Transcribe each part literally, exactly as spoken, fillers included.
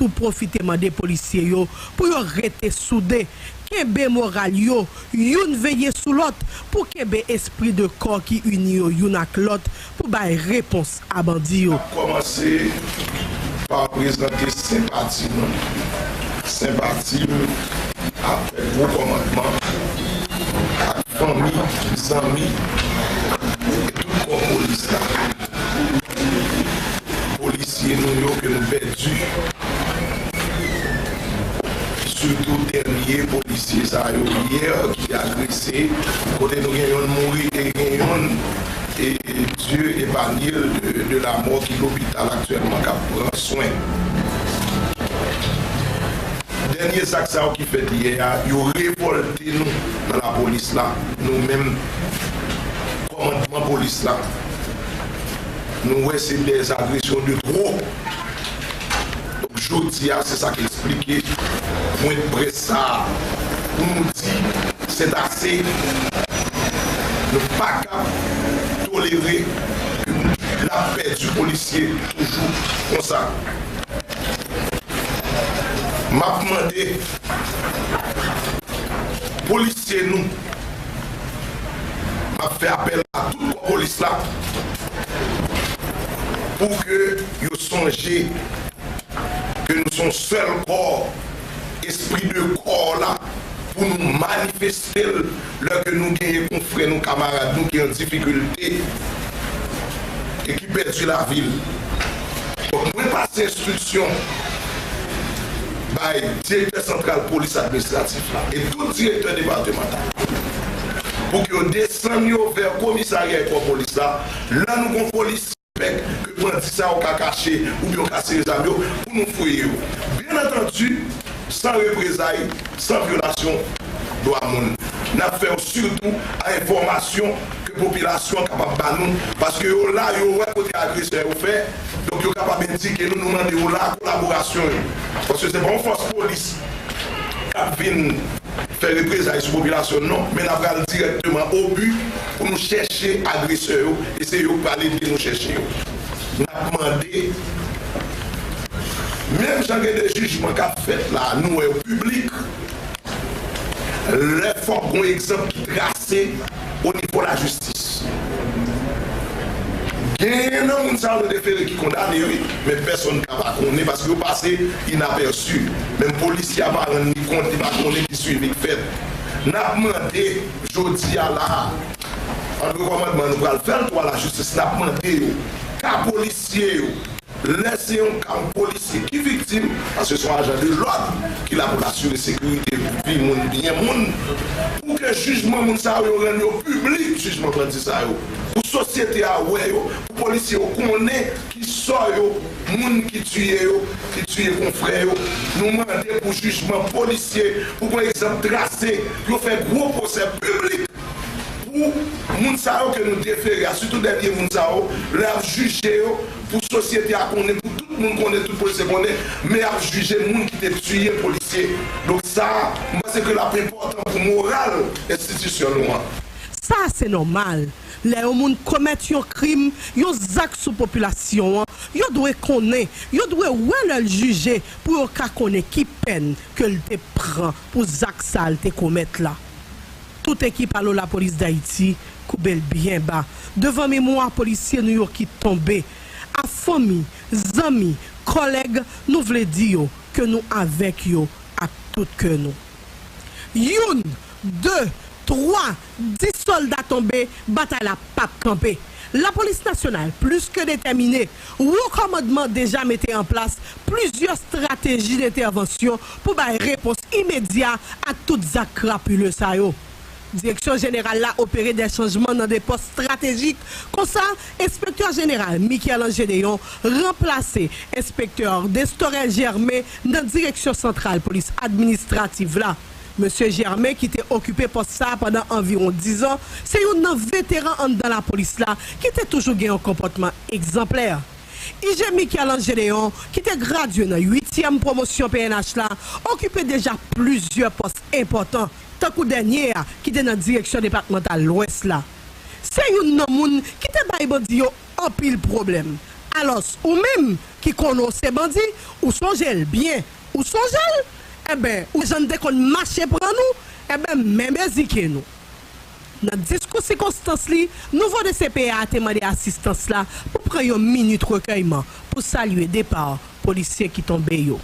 nou pwofite mande polisye yo pou yo rete soude, kenbe moral yo, youn veye sou lòt, pou kenbe espri de kò ki ini yo youn ak lòt, pou bay repons a bandi yo. N ap kòmanse pa prezante senpati nou. Senpati m avèk gwo kòmandman, ak fanmi, zanmi, e tout kò polis la. Polisye nou yo ke nou pèdi. Sitou dènye polisye sa yo yè ki te agrese, kote nou gen youn mouri e gen youn, e Dieu épargne l de, de la mort, ki lopital aktyèlman k ap pran swen. Dènye zak sa yo ki fèt yè a, yo revòlte nou nan lapolis la, nou menm kòmandman polis la. Nou wè se des agressions de trop. Donk, jodi a, se sa k eksplike pwen de près sa a, pou nou di, c'est assez. Nou pa ka tolere ke n ap pèdi polisye toujou konsa. M ap mande polisye nou, m ap fè apèl a tout kò polis la pou ke yo sonje ke nou se yon sèl kò, espri de kò la, pou nou manifeste l lè ke nou genyen konfrè nou, kamarad nou ki an difikilte e ki pèdi lavi l. Donk, mwen pase enstriksyon bay direktè santral polis administratif la e tout direktè depatmantal pou ke yo desann yo vè komisarya e kò polis la. Lè nou gon polis pèk ke bandi sa yo ka kache oubyen yo ka sere zam yo pou nou fouye yo. Byen antandi, san reprezay, san vyolasyon dwa moun. N ap fè w sitou a enfòmasyon ke popilasyon an kapab ba nou, paske yo la, yo wè kote agresè yo fè, donk yo kapab endike nou, nou mande yo la kolaborasyon yo. Paske se pa yon fòs polis k ap vin fè reprezay sou popilasyon n non, men n ap pral dirèkteman o bi pou nou chèche agresè yo, e se yo k pral ede nou chèche yo. N ap mande, menm jan gen de jijman k ap fèt la, nou wè yo piblik, lè fòk gon egzanp ki trase o nivo lajistis. Genyen nan moun sa yo te fere ki kondane, wi, men pèsonn ka pa konnen paske yo pase inapèsi. Menm polisye a pa rann li kont, li pa konnen ki swivi k fèt. N ap mande, jodi a la, antre kòmandman nou pral fè l tou a lajistis, n ap mande yo, ka polisye yo, lè se yon ka yon polisye ki viktim, paske se yon ajan de lòd ki la pou l asire sekirite vi moun, byen moun, pou ke jijman moun sa yo, yo rann yo piblik, jijman bandi sa yo, pou sosyete a wè yo, pou polisye yo konnen ki sò yo, moun ki tiye yo, ki tiye konfrè yo. Nou mande pou jijman polisye, pou gon egzanp trase, pou yo fè gwo pwosè piblik pou moun sa yo ke nou defere a, sitou dènye moun sa yo, lè y ap jije yo, pou sosyete a konnen, pou tout moun konnen, tout polisye konnen, men y ap jije moun ki te tiye polisye. Donk sa, m panse ke l ap enpòtan pou moral enstitisyon nou an. Sa se nòmal. Lè yon moun komèt yon krim, yon zak sou popilasyon an, yo dwe konnen, yo dwe wè lè l jije pou yo ka konnen ki pèn ke l te pran pou zak sa l te komèt la. Tout ekip Alo Lapolis Dayiti koube l byen ba devan memwa polisye nou yo ki tonbe. A fanmi, zanmi, kòlèg, nou vle di yo ke nou avèk yo ak tout kè nou. Youn, de, twa, dis sòlda tonbe, batay la p ap kanpe. Lapolis nasyonal plis ke detèmine. Wo kòmandman deja mete an plas plizyè estrateji dentèvansyon pou bay repons imedya ak tout zak krapile sa yo. Direksyon jeneral la opere de chanjman nan de pòs estratejik. Konsa, enspektè jeneral Michel-Ange Deyon ranplase enspektè Destorel Germain nan direksyon santral polis administrativ la. Mesye Germain, ki te okipe pòs sa a pandan anviwon diz an, se youn nan veteran anndan lapolis la ki te toujou gen yon konpòtman egzanplè. I G Michel-Ange Deyon, ki te gradye nan uityèm pwomosyon P N H la, okipe deja plizyè pòs enpòtan, tankou dènye a ki te nan direksyon depatmantal Lwès la. Se youn nan moun ki te bay bandi yo anpil pwoblèm. Alòs, ou menm ki konnen w se bandi, ou sonje l byen. Ou sonje l? Enben, ou jan n te konn mache pran nou, enben, men bezike nou. Nan diskou sikonstans li, nouvo D C P A a te mande asistans la pou pran yon minit rekèyman pou salye depa polisye ki tonbe yo.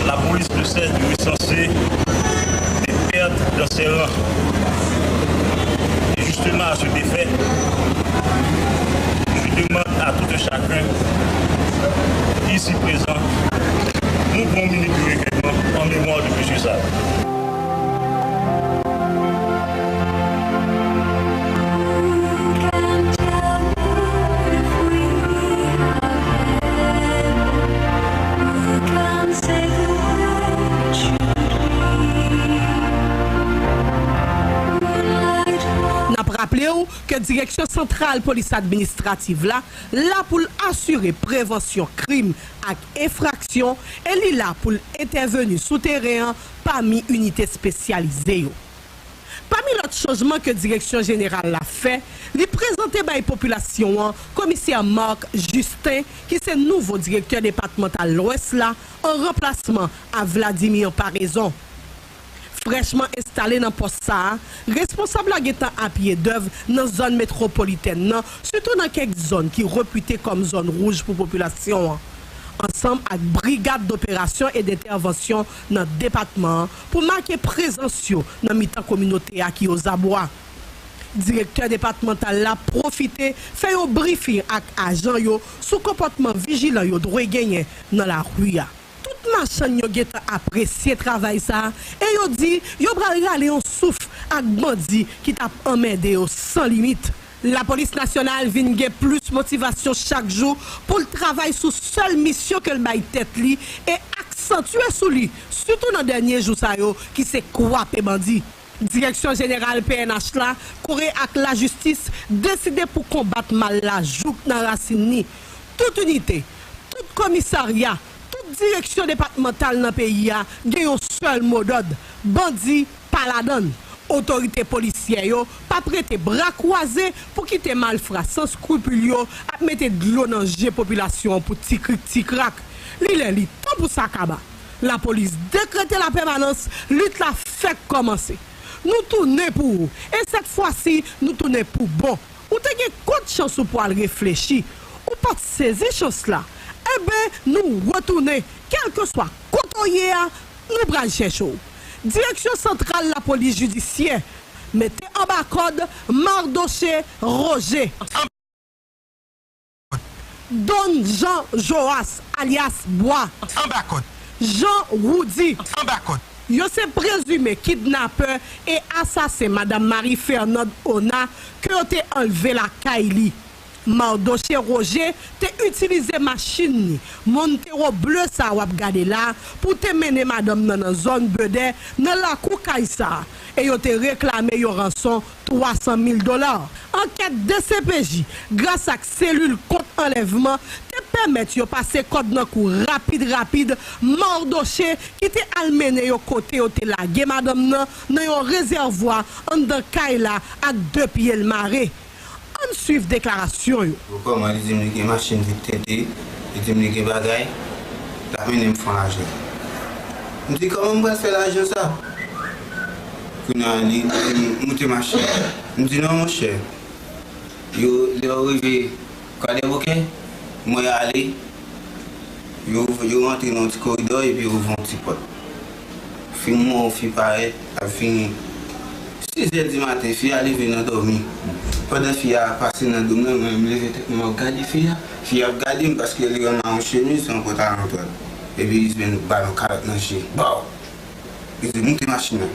La police ne cesse de recenser des pertes dans ses rangs. Et justement, à cet effet, je demande à tout un chacun, ici présent, nou pran yon minit de rekèyman an memwa de mesye sa yo. N ap raple w ke Direksyon Santral Polis Administrativ la la pou l asire prevansyon krim ak enfraksyon e li la pou l entèveni sou teren an pami inite espesyalize yo. Pami lòt chanjman ke Direksyon Jeneral la fè, li prezante bay popilasyon an Komisè Marc Justin, ki se nouvo Direktè Depatmantal Lwès la, an ranplasman a Vladimir Paraison. Frèchman enstale nan pòs sa a, responsab la gentan apiye dèv nan zòn metwopolitèn nan, sitou nan kèk zòn ki repite kòm zòn wouj pou popilasyon an, ansanm ak Brigad d'Opération et d'Intervention nan depatman an pou make prezans yo nan mitan kominote a ki ozabwa. Direktè depatmantal la pwofite fè yon brifing ak ajan yo sou konpòtman vijilan yo dwe genyen nan lari a. Tout machann yo gentan apresye travay sa a e yo di yo pral rale yon souf ak bandi ki t ap anmède yo san limit. Lapolis Nasyonal vin gen plis motivasyon chak jou pou l travay sou sèl misyon ke l bay tèt li e aksantye sou li, sitou nan dènye jou sa yo ki se kwape bandi. Direksyon Jeneral P N H la, kore ak lajistis, deside pou konbat mal la jouk nan rasin li. Tout inite, tout komisarya, tout direksyon depatmantal nan peyi a gen yon sèl modòd, bandi pa ladan l. Otorite polisyè yo p ap rete bra kwaze pou kite malfra san skripil yo ap mete dlo nan je popilasyon an pou ti krik ti krak. Li lè li tan pou sa kaba. Lapolis dekrete lapèmanans, lit la fèk kòmanse. Nou tounen pou ou, e sèt fwa si, nou tounen pou bon. Ou te gen kot chans ou pwal reflechi. Ou pa t sezi chans la. Enben, nou retounen. Kèlkeswa kote w ye a, nou pral chèche w. Direksyon Santral Lapolis Jidisyè mete anba kòd Mardoche Roger. Don Jean Joas, alyas Bwa. Anba kòd. Jean Roudy. Anba kòd. Yo se prezime kidnapè e asasen Madanm Marie Fernande Ona ke yo te anlve lakay li. Mardoche Roger te itilize machin li, Montero ble sa w ap gade la, pou te mennen madanm nan nan zòn Bedè, nan lakou kay sa, e yo te reklame yon ranson twa san mil dola. Ankèt D C P J, gras ak selil kont anlèvman, te pèmèt yo pase kòd nan kou rapid rapid Mardoche ki te al mennen yo kote yo te lage madanm nan, nan yon rezèvwa anndan kay la ak de pye l mare. Ann swiv deklarasyon yo. Kòman li di m li gen machin vit tente, li di m li gen bagay, l ap mennen m fè yon lajan. M di kòman m pral fè lajan sa? Kounye a li di m moute machin. M di non monchè, yo lè yo rive Kwadèboukè, mwen ale, yo yo rantre nan yon ti koridò epi yo ouvri yon ti pòt. Fi m wè yon fi parèt, l ap vini. Sizè di maten, fi a leve nan dòmi. Pandan fi a ap pase nan do m nan, mwen menm m leve tèt mwen m ap gade fi a. Fi a ap gade m paske li wè m a yon chemiz, yon pantalon tòl. Epi Isben ba l yon kalòt nan je. Baw! Li di moute machin nan.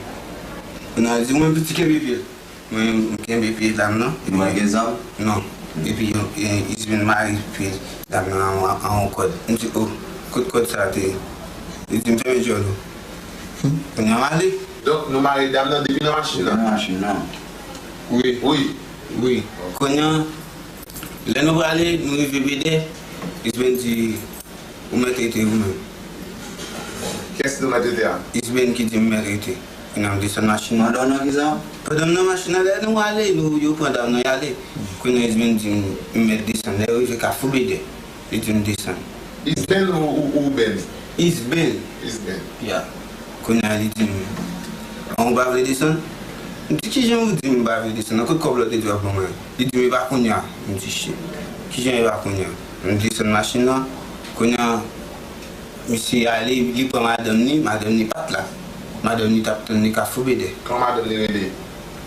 Kounye a li di mwen piti kenbe pye l. Mwen menm m kenbe pye dam nan. Ou pa gen zam? Non. Epi yon Isben mare pye dam nan an yon kòd. M di o, kot kòd sa a te ye? Li di m fèmen djòl ou. Kounye a m ale. Donk nou mare dam nan depi nan machin nan? Depi nan machin nan. Wi. Wi. Wi. Kounye a, lè nou prale, nou rive Bedè, Isben di, ou mèt rete ou menm. Kiyès nou mèt rete a? Isben ki di m mèt rete. Kounye a m desann machin nan. Pandan w nan ki sa? Pandan m nan machin nan, lè nou ale, nou yo pran dam nan y ale. Kounye a Isben di m m mèt desann. Lè yo rive Kafou Bedè, Li di m desann. Isben ou, ou, ou Ben? Isben. Isben. Ya. Kounye a li di m, "An, ou pa vle desann?" M di, "Kijan ou di m pa vle desann? Nan kot kòb la w te di w ap ban mwen?" Li di m, "E pa kounye a." M di, "Shit. Kijan e pa kounye a?" M desann machin nan. Kounye a, misye ale, li pran madanm ni, madanm ni pa t la. Madanm ni t ap tann li Kafou Bedè. Kòman madanm ni rele?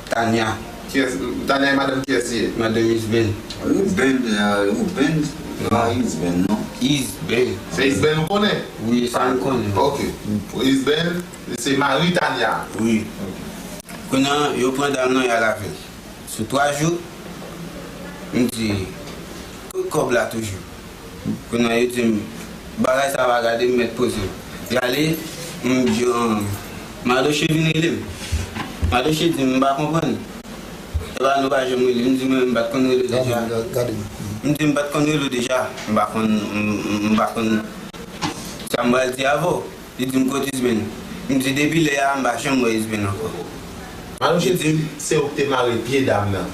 Tanya. Kiyès, Tanya e madanm kiyès li ye? Madanm Isben. Ruben, euh, Ruben, pa Isben, non? Isben. Se Isben ou konnen? Wi, sa m konnen. Ok. Isben, se mari Tanya. Wi. Kounye a, yo pran dam nan, y al avè l. Sou twa jou, m di, "Kot kòb la toujou?" Kounye a, yo di m, "Bagay sa pa gade m, mèt poze m." Y ale, m di, "An, Madoche vin rele m." Madoche di m, "M pa konprann. Epa nou pa janm rele." M di, "Mwen, m pa t konn rele w deja." Gade, gade. M di, "M pa t konn rele w deja. M pa konn, m, m, m pa konn sa m pral di avè w." Li di m, "Kot Isben?" M di, "Depi lè a, m pa janm wè Isben ankò." Madoche di m, se ou ki te mare pye dam nan.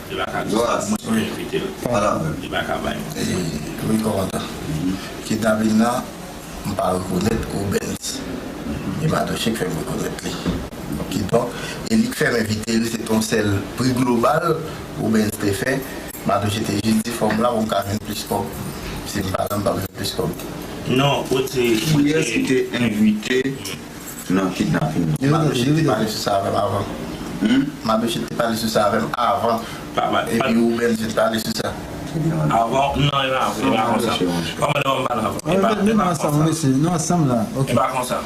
Li pa ka di sa, mwen ki envite l. Li pa ka bay mwen. Wi, kòmandan. Kidnapin nan, m pa rekonèt Rubens. E Madoche k fè m rekonèt li. Kidonk, e li k fè m envite l, se t on sèl pri global Rubens te fè. Madoche te jis di fò m la pou m ka jwenn plis kòb. Si m pa la, m p ap jwenn plis kòb. Non, kote, kiyès ki te envite nan kidnapin nan? Madoche te pale sou sa avè m avan. Hmm? Madoche te pale sou sa avè m avan. Pa, pa, epi Rubens te pale sou sa. Avan, non, e pa, e pa konsa. Kòmandan, m pale avan. E pa, e pa konsa. Nou ansanm la. Ok. E pa konsa.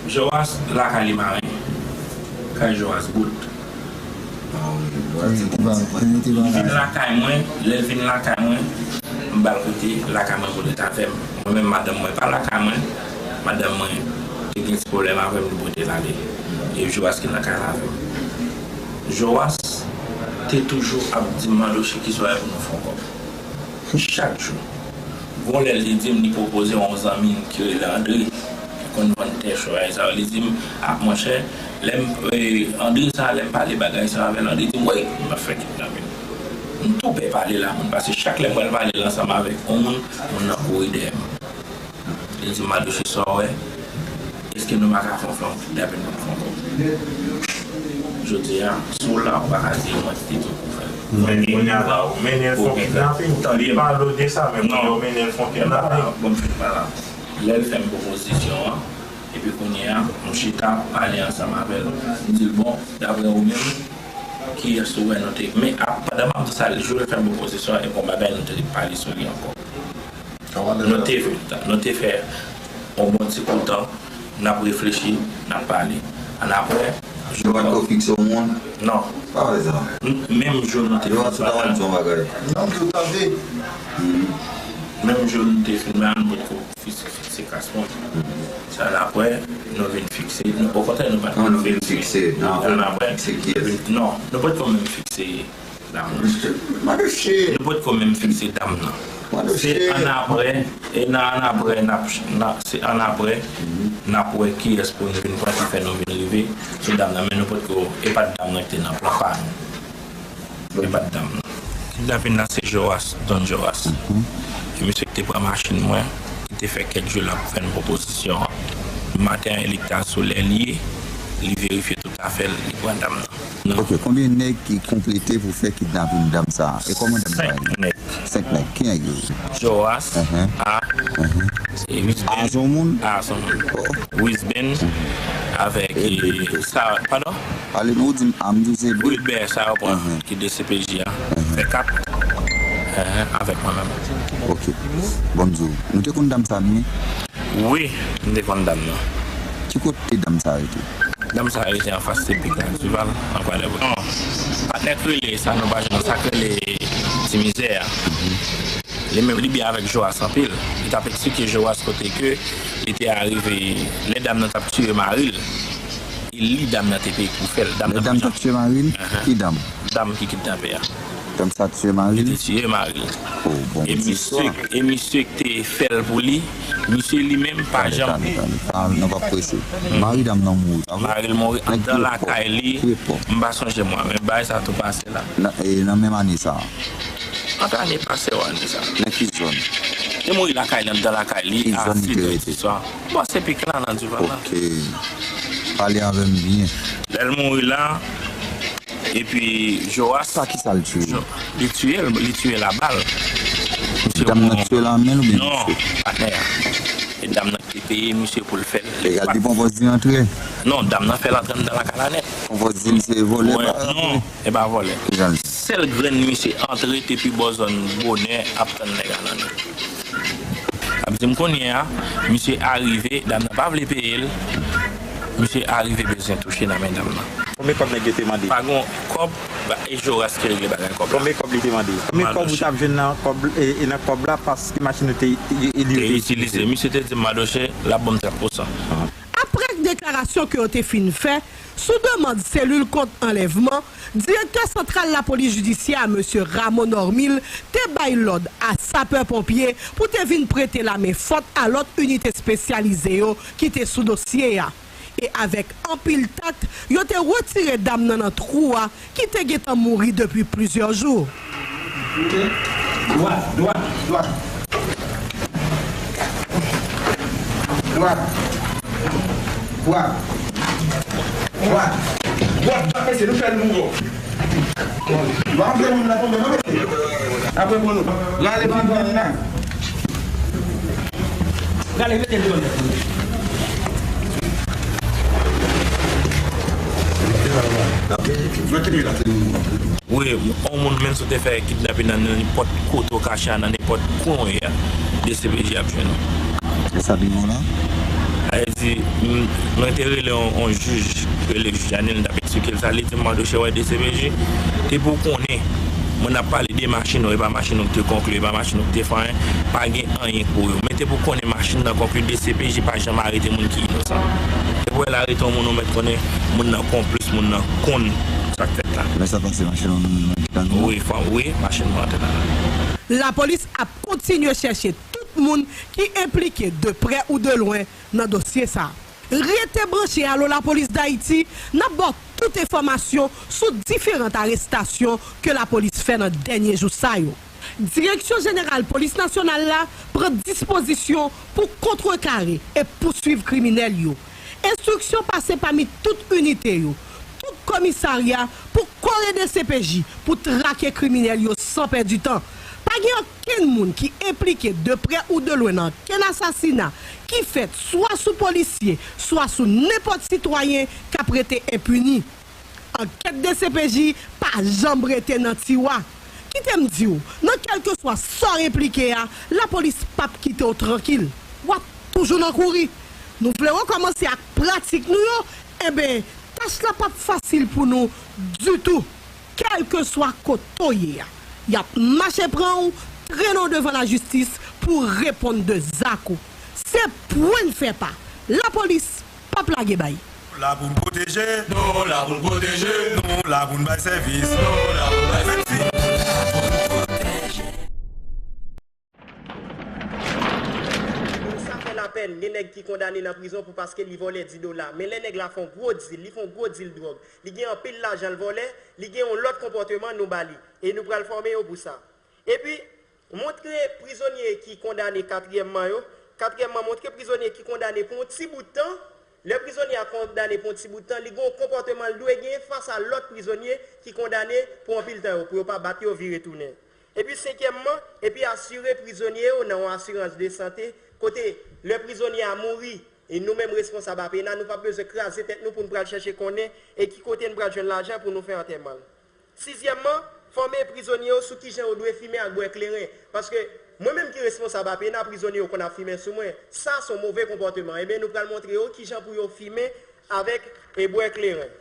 Joas lakay li mare. Kay Joas bout. Li vin lakay mwen, lè l vin lakay mwen, m ba l kote lakay mwen pou l ret avè m. Mwen menm, madanm mwen pa lakay mwen, madanm mwen te gen ti pwoblèm avè m, li pote l ale. E Joas ki nan kay la avè m. Joas te toujou ap di m, "Madoche, ki swa pou nou fè yon kòb?" Chak jou. Gon lè li di m li pwopoze yon zanmi l ki rele Andre, ki konn vann tè chway sa yo. Li di m, "A, monchè, lè m, e, Andre sa, lè m pale bagay sa avè l, Andre di m, 'Wi, m ap fè kidnapin.'" M tou pè pale l a moun, paske chak lè m pral pale l ansanm avèk yon moun, moun nan kouri dèyè m. Li di m, "Madoche, sa w wè, èske nou pa ka fè yon, fè yon kidnapin pou nou fè yon kòb?" Jodi a, si w la, ou pa ka di mwen ki te di w pou w fè l. Men kounye a la, ou mennen l fè yon kidnapin. Tande m. Pale w de sa, men kounye a ou mennen l fè yon kidnapin. Bon, m fin pale la. Lè l fè m pwopozisyon an, epi kounye a, m chita pale ansanm avè l. M di l, "Bon, daprè ou menm, kiyès ou wè nou te," men ap, pandan m ap di sa, jou l fè m pwopozisyon an, e gon bagay nou te pale sou li ankò. Nou te, nou te fè yon bon ti kou tan, n ap reflechi, n ap pale. Annapre, yo pa t ko fikse yon moun? Non. Pa vle sa. M-, menm jou nou te fin pale. Yo pa t di yon bagay. Non, tout à fait. Menm jou nou te fin pale, nou pa t ko fis-, fikse kras moun. Sa annapre, nou vin fikse, nou, okontrè, nou pa t ko fikse. Non, nou vin fikse. Annapre, non, nou pa t ko menm fikse dam nan. Madoche. Nou potko menm fikse dam nan. Madoche. Se annapre, e nan annapre, n ap, n ap, se annapre, n ap wè kiyès pou n vin pran ki fè nou vin rive sou dam nan. Men nou potko, e pa t dam nan ki te nan plan pa nou. E pa t dam nan. Kidnapin nan se Joas, Don Joas. E misye ki te pran machin mwen, ki te fè kèk jou l ap fè n pwopozisyon an. Maten an, e li ki t al sou lè li ye, li verifye tout afè l, li pran dam nan. Ok, konbyen nèg ki konplete pou fè kidnapin dam sa a? E kòman dam sa a ye? Senk nèg. Senk nèg. Ki nèg yo ye? Joas, A, e Wisben. A se yon moun? A se yon moun. Wisben, avèk, e, sa, padon? Ale, non, ou di m A, m di w se Wilbert, sa yo pran, ki D C P J a. Fè kat. Avèk mwen menm. Ok. Bon, m di w, nou te konn dam sa a byen? Wi, m te konn dam nan. Ki kote dam sa a rete? Dam sa a rete anfas T P K Duval, an Kwadèboukè. Non, patnè k rele sa, nou pa jwenn sa k rele Ti Mizè a. Li menm, li byen avèk Joas anpil. Li t ap eksplike Joas kote ke li te arive, lè dam nan t ap tiye mari l, e li dam nan te peye pou fè l. Lè dam t ap tiye mari l? Ki dam? Dam ki kidnape a. Dam sa tiye mari l? Li te tiye mari l. Oh, bon, e misye, e misye ki te fè l pou li, misye li menm pa janm. Tande, tande, tande. Pa, nou p ap prese. Mari dam nan mouri, pa vre? Mari l mouri anndan lakay li. M pa sonje mwa, men bagay sa tou pase la. Nan, e nan menm ane sa a? Ant ane pase w ane sa. Nan ki zòn? Li mouri lakay li, anndan lakay li, a sis è diswa. Bò se pik la nan Divan nan. Ok. Pale avè m byen. Lè l mouri la, epi Joas. Sa ki sa l tiye? Li tiye l, li tiye l a bal. Dam nan tiye l a men l oubyen? Non, patnè a. E dam nan ki te peye misye pou l fè l. Egal li pran vòz li antre? Non, dam nan fè l antre anndan lakay la nèt. Pran vòz li se vòlè? Non, e pa vòlè. Sèl grenn misye antre te pi bò zòn bonè ap tann nèg a nan nèt. Ap di m kounye a, misye arive, dam nan pa vle peye l. Misye arive bezwen touche nan men dam nan. Konbyen kòb nèg yo te mande? Pa gon kòb, e Joras ki regle bagay kòb la. Konbyen kòb li te mande? Konbyen kòb ou t ap jwenn nan kòb e nan kòb la paske machin ou te li yo te itilize? Misye te di m Madoche l ap ban m trant pousan. Apre deklarasyon ke yo te fin fè, sou demann selil kont anlèvman, direktè santral lapolis jidisyè a, mesye Rameau Normil, te bay lòd a sapè ponpye pou te vin prete lamen fòt a lòt inite espesyalize yo ki te sou dosye a. E avèk anpil tak, yo te retire dam nan nan twou a ki te gentan mouri depi plizyè jou. Dwat, dwat, dwat. Dwat. Dwat. Dwat. Dwat, dwat, mesye, nou fè l mouri. Dwat, fè moun la tonbe, non, mesye. Apre pou nou. Rale pil moun la. Rale, mete l dwat. Dwat, kite la, se moun. Wi, yon moun menm si w te fè kidnape nan nenpòt kote w kache a, nan nenpòt kwen w ye a, D C P J ap jwenn ou. E sa pi bon la? Sa vle di, m, mwen te rele yon, yon jij, rele jij Anil, m t ap eksplike l sa, li di m Madoche wè D C P J, te pou w konnen, moun ap pale de machin ou, e pa machin ou ki te konkli, e pa machin ou ki te fè anyen, pa gen anyen pou yo. Men te pou w konnen machin nan konkli, D C P J pa janm arete moun ki inosan. Te pou w arete yon moun ou mèt konnen moun nan konplis, moun nan konn sa k fèt la. Lè sa pase machin ou nan men ki ta nou? Wi, fò, wi, machin mwen antre nan men. Lapolis ap kontinye chèche tout moun ki enplike de prè ou de lwen nan dosye sa. Rete branche Allo Lapolis Dayiti, n ap ba w tout enfòmasyon sou diferan arestasyon ke lapolis fè nan dènye jou sa yo. Direksyon Jeneral Polis Nasyonal la pran dispozisyon pou kontrekare e pouswiv kriminèl yo. Enstriksyon pase pami tout inite yo, tout komisarya pou kore D C P J pou trake kriminèl yo san pèdi tan. Pa gen okenn moun ki enplike de prè ou de lwen nan okenn asasina ki fèt swa sou polisye, swa sou nenpòt sitwayen k ap rete enpini. Ankèt D C P J pa janm rete nan tiwa. Kite m di w, nan kèlkeswa sa w enplike a, lapolis p ap kite w trankil. W ap toujou nan kouri. Nou vle rekòmanse ak pratik nou yo? Enben, tach la p ap fasil pou nou ditou. Kèlkeswa kote w ye a, y ap mache pran w, trennen w devan lajistis pou w reponn de zak ou. Se pwen n fè pa. Lapolis p ap lage bay. Nou la pou n pwoteje. Nou la pou n pwoteje. Nou la pou n bay sèvis. Nou la pou n bay sèvis. Moun sa fè lapèn, gen nèg ki kondane nan prizon pou paske li vòlè dis dola. Men lè nèg la fè yon gwo dil, li fè yon gwo dil dwòg, li gen anpil lajan l vòlè, li gen yon lòt konpòteman nou ba li. E nou pral fòme yo pou sa. Epi, montre prizonye ki kondane katriyèmman yo, katriyèmman, montre prizonye ki kondane pou yon ti bout tan. Lè prizonye a kondane pou yon ti bout tan, li gen yon konpòteman l dwe gen fas a lòt prizonye ki kondane pou anpil tan yo, pou yo pa bat yo vire tounen. Epi senkyèmman, epi asire prizonye yo nan yon asirans de sante, kote lè prizonye a mouri, e nou menm responsab A P N A, nou p ap bezwen kraze tèt nou pou n pral chèche konnen e ki kote n pral jwenn lajan pou nou fè antèman l. Sizyèmman, fòme prizonye yo sou kijan yo dwe fimen ak bwè kleren. Paske mwen menm ki responsab A P N A, prizonye yo konn ap fimen sou mwen. Sa se yon move konpòteman. Ebyen, nou pral montre yo kijan pou yo fimen avèk e bwè kleren.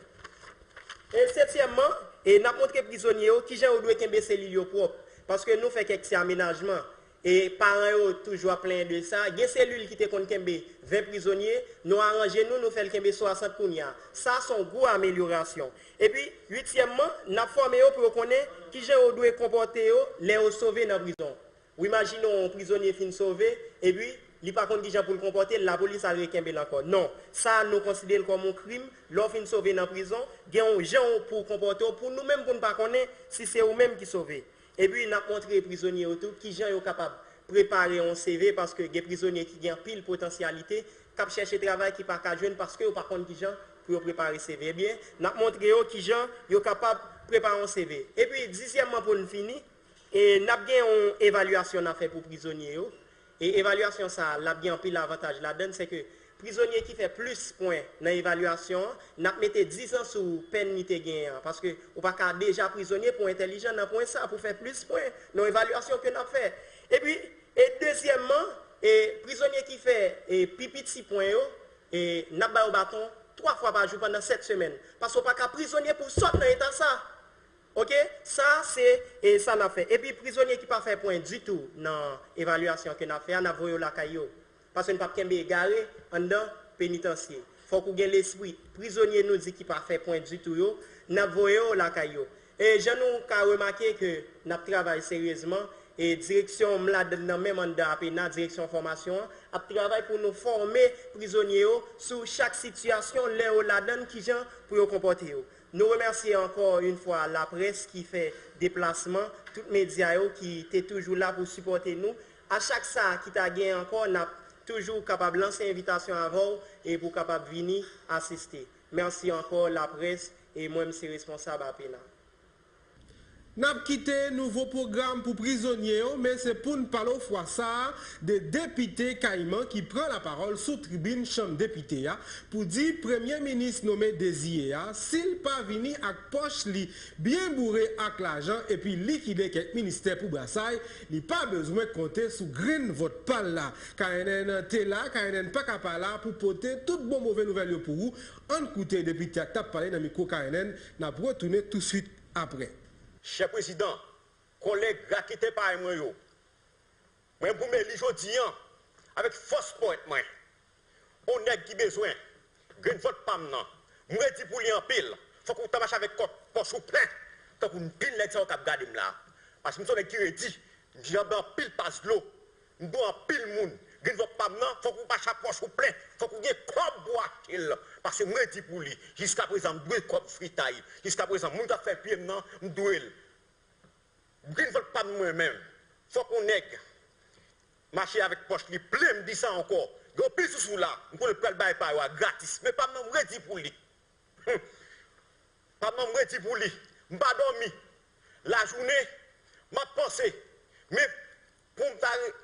E setyèmman, e n ap montre prizonye yo kijan yo dwe kenbe selil yo pwòp. Paske nou fè kèk ti amenajman. E paran yo toujou ap plenyen de sa. Gen selil ki te konn kenbe ven prizonye, nou aranje nou, nou fè l kenbe swasant kounye a. Sa se yon gwo amelyorasyon. Epi, uityèmman, n ap fòme yo pou yo konnen kijan yo dwe konpòte yo lè yo sove nan prizon. Ou imajine w, yon prizonye fin sove, epi li pa konn kijan pou l konpòte l, lapolis al rekenbe l ankò. Non, sa a nou konsidere l kòm yon krim. Lè w fin sove nan prizon, gen yon jan pou w konpòte w, pou nou menm pou n pa konnen si se ou menm ki sove. Epi, n ap montre prizonye yo tou kijan yo kapab prepare yon C V, paske gen prizonye ki gen anpil potansyalite, k ap chèche travay, ki pa ka jwenn paske yo pa konn kijan pou yo prepare C V. Ebyen, n ap montre yo kijan yo kapab prepare yon C V. Epi, dizyèmman, pou n fini, e n ap gen yon evalyasyon n ap fè pou prizonye yo. E evalyasyon sa a, l ap gen anpil avantaj ladan l, se ke prizonye ki fè plis pwen nan evalyasyon an, n ap mete diz an sou pèn li te genyen an, paske ou pa ka deja prizonye pou entèlijan nan pwen sa a, pou fè plis pwen nan evalyasyon ke n ap fè. Epi, e dezyèmman, e prizonye ki fè, e pi piti pwen yo, e n ap ba yo baton twa fwa pa jou pandan sèt semèn, paske ou pa ka prizonye pou w sot nan eta sa. Oke, sa se, e, sa n ap fè. Epi prizonye ki pa fè pwen ditou nan evalyasyon ke n ap fè a, n ap voye yo lakay yo. Paske n p ap kenbe egare anndan penitansye. Fòk ou gen lespri. Prizonye nou di ki pa fè pwen ditou yo, n ap voye yo lakay yo. E jan nou ka remake ke n ap travay seryezman, e direksyon m ladan nan menm anndan A P N A, direksyon fòmasyon an, ap travay pou nou fòme prizonye yo sou chak sitiyasyon lè yo ladan l, kijan pou yo konpòte yo. Nou remèsye ankò yon fwa laprès ki fè deplasman, tout medya yo ki te toujou la pou sipòte nou. A chak sa ki ta gen ankò, n ap toujou kapab lanse envitasyon avè w e pou w kapab vini asiste. Mèsi ankò, laprès, e mwen, m se responsab A P N A. N ap kite nouvo pwogram pou prizonye yo, men se pou n pale w fwa sa a de depite Kayiman ki pran lapawòl sou tribin Chanm Depite a pou di premye minis nome deziye a, si l pa vini ak pòch li byen boure ak lajan epi likide kèk ministè pou brasay, li pa bezwen konte sou grenn vòt pa l la. K N N te la, K N N pa ka pa la pou pote tout bon move nouvèl yo pou ou. Ann koute depite a k t ap pale nan mikwo K N N, n ap retounen touswit apre. Chè prezidan, kòlèg raketè parèy mwen yo, mwen pou m eli jodi an avèk fòs pòèt mwen. On nèg ki bezwen grenn vòt pa m nan, m redi pou li anpil. Fòk ou ta mache avèk kòb pòch ou plen, tankou anpil nèg sa yo k ap gade m la. Paske m se on nèg ki redi, m janbe anpil pas dlo, m dwe anpil moun. Grenn vòt pa m nan, fòk ou mache ak pòch ou plen, fòk ou gen kòb pou w achte l. Paske m redi pou li. Jiskaprezan, m dwe kòb fritay. Jiskaprezan, moun k ap fè pye m nan, m dwe l. Grenn vòt pa m mwen menm. Fòk on nèg mache avèk pòch li plen, m di sa ankò. Gen anpil sousou la, m konnen l pral bay pa yo a gratis. Men pa m nan, m redi pou li. Hum. Pa m nan, m redi pou li. M pa dòmi. Lajounen, m ap panse. Men pou m ta re-,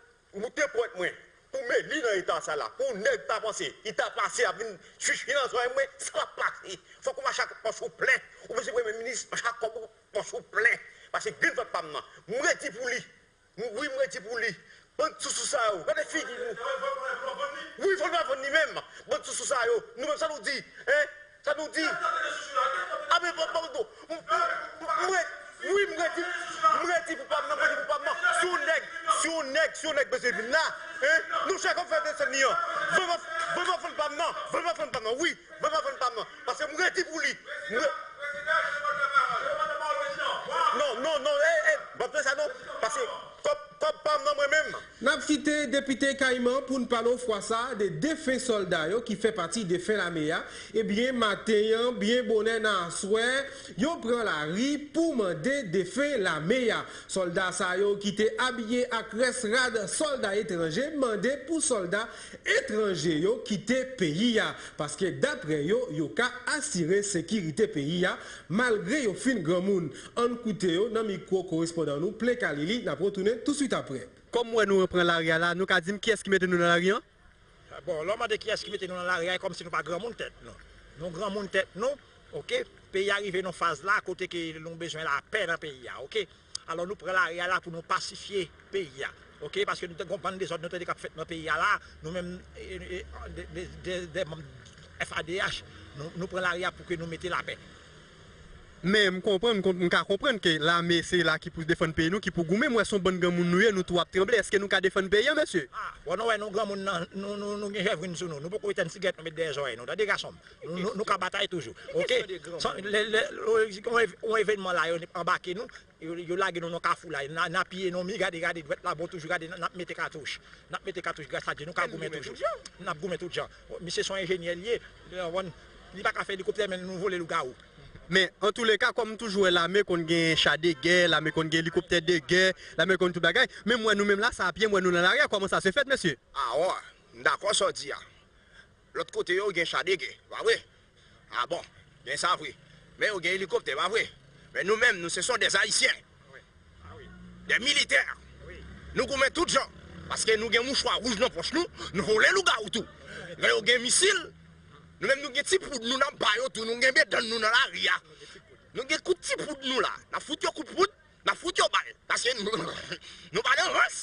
moute pòt mwen, pou m eli nan eta sa la, pou nèg ta panse, li ta pase ap vin chichi nan zòrèy mwen, sa p ap pase. Fòk ou mache ak pòch ou plen. Ou bezwen premye minis, mache ak kòb ou pòch ou plen. Paske grenn vòt pa m nan. M redi pou li. M, wi, m redi pou li. Bann sousou sa yo. Gade figi nou. Wi, fò nou vann li menm. Bann sousou sa yo. Nou menm sa nou di. Hein? Sa nou di. A men, bon, bon, bon. M, m, m, wi, m redi. M redi pou pa m nan, m redi pou pa m nan. Si yon nèg, si yon nèg, si yon nèg bezwen vin la, hein? Nou chak ap fè desann li an. Vrèman, vrèman fann pa m nan. Vrèman fann pa m nan. Wi. Ban m avann pa m nan. Paske m redi pou li. M re- Non, non, non, eh, eh, ban m fè sa non. Paske kòb, kòb pa m nan mwen menm. N ap kite depite Kayiman pou n pale w fwa sa a de defen sòlda yo ki fè pati defen lame a. Ebyen, maten an, byen bonè nan aswè, yo pran lari pou mande defen lame a. Sòlda sa yo ki te abiye ak rès rad sòlda etranje mande pou sòlda etranje yo kite peyi a, paske daprè yo, yo ka asire sekirite peyi a, malgre yo fin granmoun. Ann koute yo nan mikwo korespondan nou, Plen Kalili, n ap retounen touswit apre. Kòm m wè nou pran lari a la, nou ka di m kiyès ki mete nou nan lari an? Bon, lè w mande kiyès ki mete nou nan lari a, e kòmsi nou pa granmoun tèt nou. Nou granmoun tèt nou, oke? Peyi a rive nan faz la kote ke nou bezwen lapè nan peyi a, oke? Alò, nou pran lari a la pou nou pasifye peyi a. Oke, paske nou te gon bann dezòd nou tande k ap fèt nan peyi a la, nou menm, e, e, de, de, de, de manm F A D H, nou, nou pran lari a pou ke nou mete lapè. Men m konprann, m konp-, m ka konprann ke lame se la ki pou defann peyi nou, ki pou goumen. M wè se yon bann granmoun nou ye, nou tou ap tranble. Èske nou ka defann peyi a, mesye? A, bon, nou wè nou granmoun nan, nou, nou, nou gen jèvrin sou nou. Nou poko etenn sigarèt nou met dèyè zòrèy nou. Tande gason m. Nou, nou, nou ka batay toujou. Oke? Lè, lè, lè, yon ev-, yon evènman la, yo anbake nou. Yo, yo lage nou nan kafou la, n a, n a piye non mi, gade, gade, dwèt la bon toujou, gade, n, n ap mete katouch. N ap mete katouch, gras a Dye, nou ka goumen toujou. N ap goumen tout jan. Misye se yon enjenyè li ye, li pa ka fè elikoptè, men nou vole lougawou. Men, antouleka, kòm m toujou wè lame konn gen cha de gè, lame konn gen elikoptè de gè, lame konn tout bagay, men m wè nou menm la, sa a pye, m wè nou nan lari a, kòman sa se fèt, mesye? Awa, m dakò sa w di a. Lòt kote yo gen cha de gè, pa vre? A bon, gen sa vre. Men yo gen elikoptè, pa vre? Men nou menm, nou se son dè Ayisyen. Dè militè. Nou goumen tout jan. Paske nou gen mouchwa wouj nan pòch nou, nou vole lougawou tou. Lè yo gen misil, nou menm nou gen ti poud nou n ap ba yo tou, nou gen bedann nou nan lari a. Nou gen kout ti poud nou la. N ap fout yo kout poud, n ap fout yo bal. Paske nou, nou pa nan rans.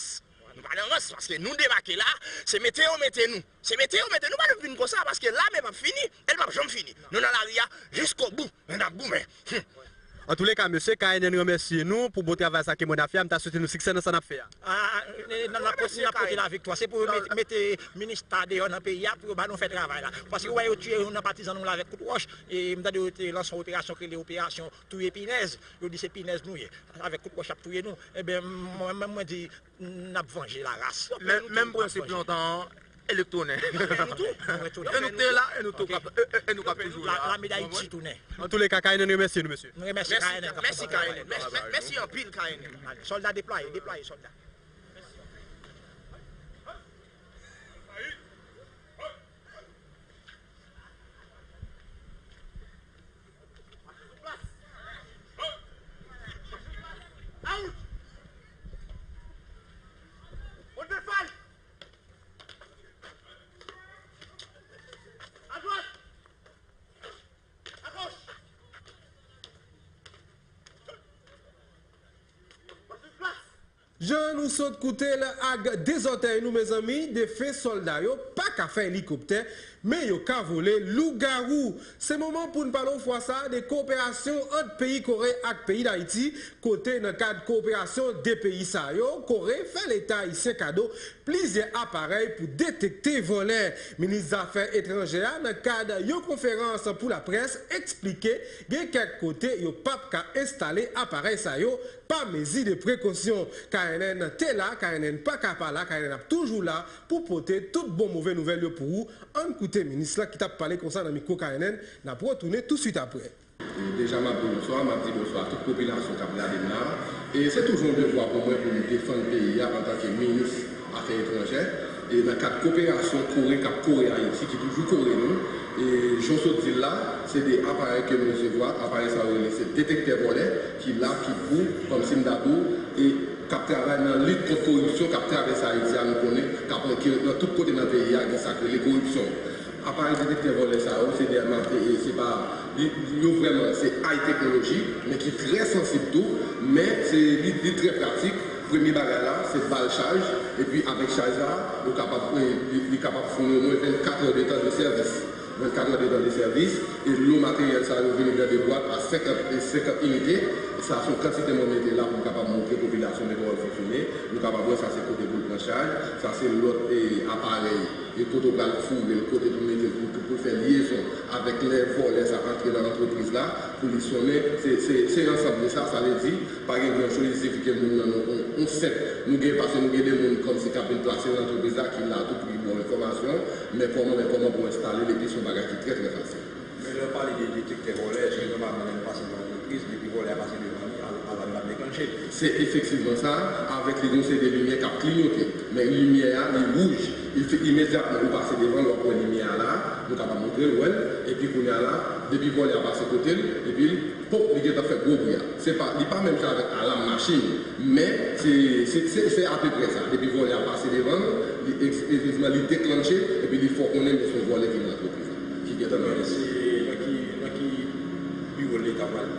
Nou pa nan rans, paske nou debake la, se mete yo mete nou. Se mete yo mete nou, pa nou vin konsa, paske lame p ap fini, e l p ap janm fini. Nou nan lari a, jiskobou, e n ap goumen. Hum. Antouleka, mesye, K N N renmèsye nou pou bon travay sa ke mwen ap fè a. M ta swete nou siksè nan sa n ap fè a. A, n ap pote, n ap pote laviktwa. Se pou yo met-, mete minis ta deyò nan peyi a, pou yo ba nou fè travay la. Paske ou wè yo tiye youn nan patizan nou la avèk kout wòch, e m tande yo te lanse yon operasyon ki rele operasyon touye pinèz. Yo di se pinèz nou ye. Avèk kout wòch y ap touye nou. Ebyen, mwen menm, mwen di, n ap vanje laras. Men, menm prensip lontan an, e nou k tounen. E nou tou, nou retounen. E nou k te la, e nou tou k ap, e, e, e nou k ap toujou la. Lame Dayiti tounen. Antouleka, K N N renmèsye nou, mesye. Nou renmèsye K N N. Mèsi, K N N. Mèsi, mèsi anpil, K N N. Sòlda deplwaye, deplwaye, sòlda. Jan nou sot koute l ak de zòtèy nou, mezanmi, defen sòlda yo pa ka fè elikoptè, men yo ka vole lougawou. Se moman pou n pale yon fwa sa a de kowoperasyon ant peyi Kore ak peyi Dayiti, kote nan kad kowoperasyon de peyi sa yo, Kore fè Leta ayisyen kado plizyè aparèy pou detekte vòlè. Minis Zafè Etranjè a, nan kad yon konferans pou laprès, eksplike gen kèk kote yo p ap ka enstale aparèy sa yo pa mezi de prekosyon. K N N te la, K N N pa ka pa la, K N N ap toujou la pou pote tout bon move nouvèl yo pou ou. Ann koute minis lan ki t ap pale konsa nan mikwo K N N, n ap retounen touswit apre. E deja, m ap di bonswa, m ap di bonswa a tout popilasyon k ap gade m la. E se toujou yon devwa pou mwen pou m defann peyi a antanke minis afè etranjè. E nan kad koperasyon Kore k ap kore Ayiti, ki toujou kore nou, e jan w sot di l la, se de aparèy ke m resevwa. Aparèy sa yo rele se detektè vòlè, ki la, ki pou, kòmsi m ta di w, e k ap travay nan lit kont koripsyon k ap travèse Ayiti a, nou konnen, k ap, ki nan tout kote nan peyi a, gen sa k rele koripsyon. Aparèy detektè vòlè sa yo, se de, e, se pa, li, yo vrèman, se high technology, men ki trè sansib tou, men se, li, li trè pratik. Premye bagay la, se ba l chaj, epi avèk chaj la, ou kapab, e, li, li kapab founi omwen vennkat è de tan de sèvis. Vennkat è de tan de sèvis, e lo materyèl sa yo vini nan de bwat a senkant, e senkant inite. Sa se yon kantite mwen mete la pou m kapab montre popilasyon men kòman l fonksyone. Nou kapab wè sa se kote pou l pran chaj, sa se lòt, e, aparèy. E kote w pral foure l, kote pou mete l, pou, pou, pou fè lyezon avèk lè vòlè sa antre nan antrepriz la, pou li sonnen, se, se, se ansanm de sa, sa vle di, pa gen gran choz, il sifi ke moun nan, nou, on, on senp, nou gen, paske nou gen de moun kòmsi k ap vin plase nan antrepriz la, ki la a tou pri, bon enfòmasyon, men kòman, men kòman pou enstale l, epi se yon bagay ki trè, trè fasil. Men lè w pale de detektè vòlè, èske nòmalman lè nou pase nan antrepriz, depi vòlè a pase devan li, al-, alam nan deklanche? Se efektivman sa, avèk li gon seri de limyè k ap kliyote. Men limyè a, li wouj. Li fè imedyatman ou pase devan l, w ap wè limyè a la, nou kapab montre l, wè l. Epi kounye a la, depi vòlè a pase kote l, epi l, pop, li gentan fè gwo bri a. Se pa, li pa menm jan avèk alam machin, men se, se, se, se apeprè sa. Depi vòlè a pase devan l, li, efektivman, li deklanche, epi li fè w konnen men se yon vòlè ki nan antrepriz la, ki gentan nan antrepriz la. Se nan ki, nan ki biwo Leta pral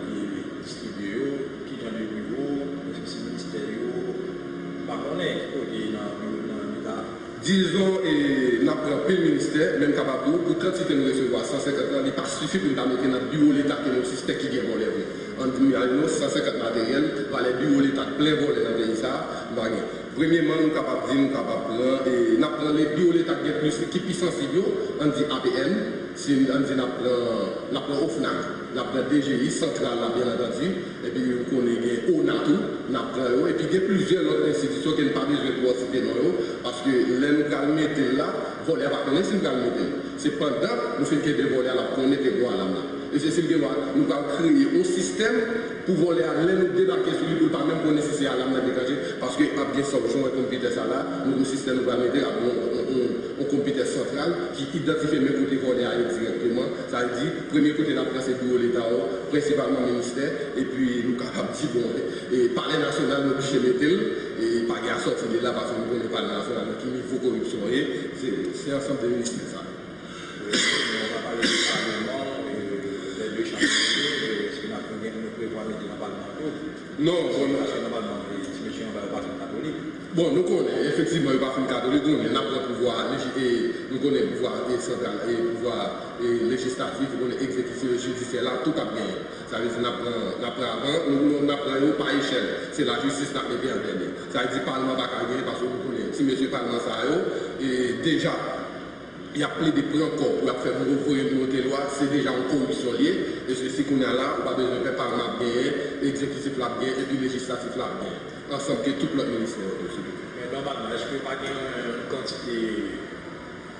distribye yo? Ki jan de biwo? Èske se ministè yo? M pa konnen ki kote nan biwo nan Leta. Dizon, e, n ap pran pil ministè, men m kapab di w, pou kantite nou resevwa, san senkant lan, li pa sifi pou n ta mete nan biwo Leta ke nou sistè ki gen vòlè vre. Ann di, imajinew san senkant materyèl, valè biwo Leta k plen vòlè nan peyi sa a, nou pa gen. Premyeman, nou kapab di, nou kapab pran, e, n ap pran le biwo Leta ki gen plis, ki pi sansib yo, ann di A P M, si, ann di n ap pran, n ap pran OFNAC, n ap pran D G I, santral la, byen antandi, epi ou konnen gen ONA tou, n ap pran yo, epi gen plizyè lòt enstitisyon ke n pa bezwen twò site non yo, paske lè nou pral mete l la, vòlè a pa konnen si n pral mete l. Se pandan nou fin kenbe vòlè a, l ap konnen ke gon alam la. E se si m gen dwa, nou pral kreye yon sistèm pou vòlè a, lè nou debake sou li, pou l pa menm konn si se alam nan deklanche, paske ap gen sanksyon, e konn Pitè sa la, nou gen yon sistèm nou pral mete, ap gen yon, yon, yon, yon konpitè santral ki idantifye men kote vòlè a ye dirèkteman. Sa vle di, premye kote l ap pran se biwo Leta yo, prensipalman ministè, epi nou kapab di, bon, e Palè Nasyonal, nou oblije mete l, e pa gen asòti de la, paske nou konnen Palè Nasyonal nan ki nivo koripsyon ye, se, se ansanm de ministè sa yo. Wi, nou pa pale de Palman, e, lè de chanm yo, e, èske n ap gen, nou prevwa mete nan Palman tou? Non, bon, paske nòmalman, e, ti mesye anba yo pa fin katolik. Bon, nou konnen, efektivman, yo pa fin katolik, konnen n ap pran pouvwa leji-, e, nou konnen pouvwa, e, santral, e, pouvwa, e, lejislatif, nou konnen egzekitif, jidisyè la, tout ap genyen. Sa vle di n ap pran, n ap pran avan, nou, nou, n ap pran yo pa echèl. Se lajistis n ap mete an dènye. Sa vle di palman pa ka genyen paske nou konnen ti mesye palman sa yo, e, deja, y ap plede pran kòb pou y ap fè voye monte lwa, se deja yon koripsyon l ye. E se si kounye a la, ou pa bezwen pè palman ap genyen, egzekitif la ap genyen, epi lejislatif la ap genyen. Ansanm ke tout lòt ministè yo tou, sitou. Men nòmalman, èske pa gen yon kantite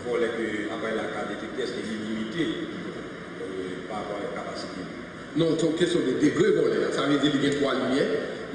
vòlè ke aparèy la ka detekte, èske li limite, e, pa rapò avèk kapasite li? Non, se yon kesyon de degre vòlè a. Sa vle di li gen twa limyè.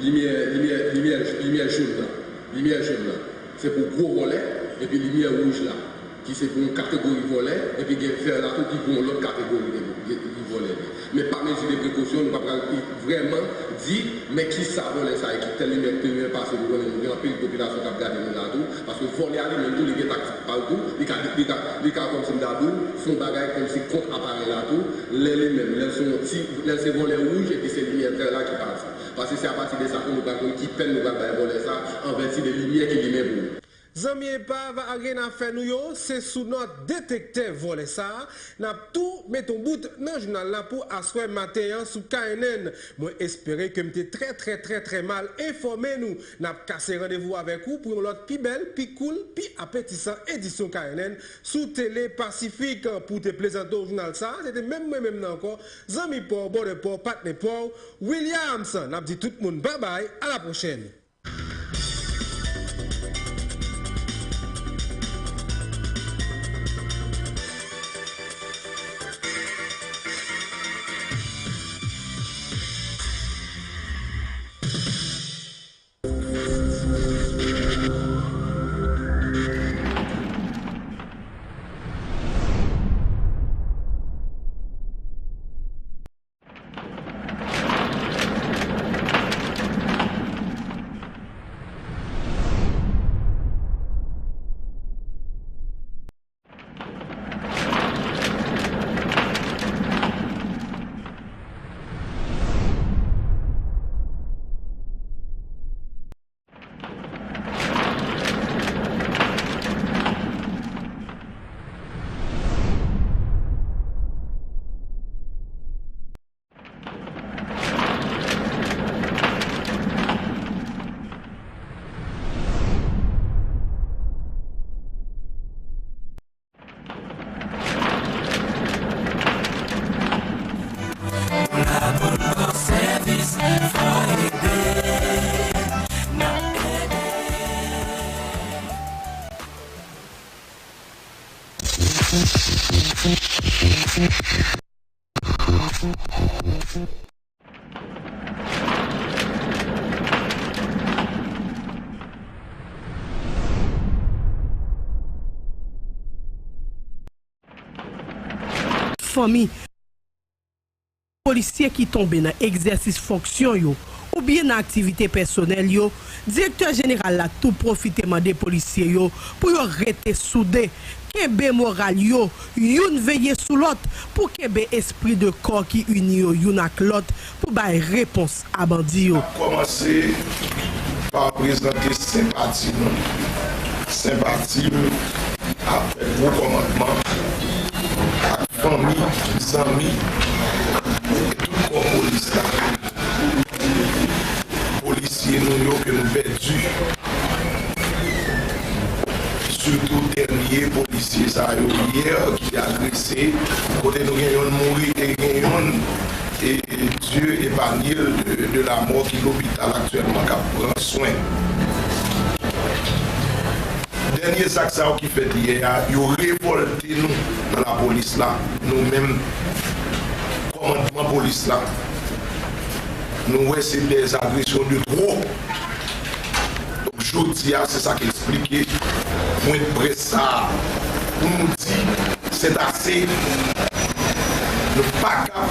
Limyè, limyè, limyè, limyè jòn nan. Limyè jòn nan, se pou gwo vòlè, epi limyè wouj la, ki se pou yon kategori vòlè, epi gen vè la tou ki pou yon lòt kategori de, de, de vòlè. Men pa mezi de prekosyon, nou pa pral vrèman di, men kisa vòlè sa ye, ki tèl limyè, ki tèl limyè pase, nou konnen nou gen anpil popilasyon k ap gade nou la tou, paske vòlè a li menm tou, li gen taktik pa l tou, li ka, li ka, li ka kòmsi m ta di w, fè yon bagay kòmsi kont aparèy la tou, lè li menm, lè l se yon ti, lè l se vòlè wouj, epi se limyè vè la ki pase. Paske se apati de sa ke nou pral konn ki pèn nou pral bay vòlè sa, an vèti de limyè ki limen pou li. Zanmi epav Arena fè nou yo, se sou nòt detektè vòlè sa a, n ap tou met yon bout nan jounal la pou aswè maten an sou K N N. Mwen espere ke m te trè, trè, trè, trè mal enfòme nou. N ap kase randevou avèk ou pou yon lòt pi bèl, pi koul, pi apetisan edisyon K N N sou Tele Pasifik. Pou te plezante w jounal sa a, se te menm mwen menm nan ankò, zanmi pa w, bòdè pa w, patnè pa w, Williams. N ap di tout moun babay, a la pwochèn. Fanmi. Polisye ki tonbe nan egzèsis fonksyon yo oubyen nan aktivite pèsonèl yo, Direktè Jeneral la tou pwofite mande polisye yo pou yo rete soude, kenbe moral yo, youn veye sou lòt, pou kenbe espri de kò ki ini yo youn ak lòt pou bay repons a bandi yo. N ap kòmanse pa prezante senpati nou. Senpati m avèk gwo kòmandman, ak fanmi, zanmi, e tout kò polis la. Polisye nou yo ke nou pèdi. Sitou dènye polisye sa yo yè ki te agrese, kote nou gen yonn mouri e gen yonn, e Dieu épargne l de, de la mort, ki lopital aktyèlman, k ap pran swen. Dènye zak sa yo ki fèt yè a, yo revòlte nou nan lapolis la, nou menm, kò kòmandman polis la, nou wè se des agressions de trop. Donk, jodi a, se sa k eksplike pwen de près sa a, pou nou di, c'est assez. Nou pa ka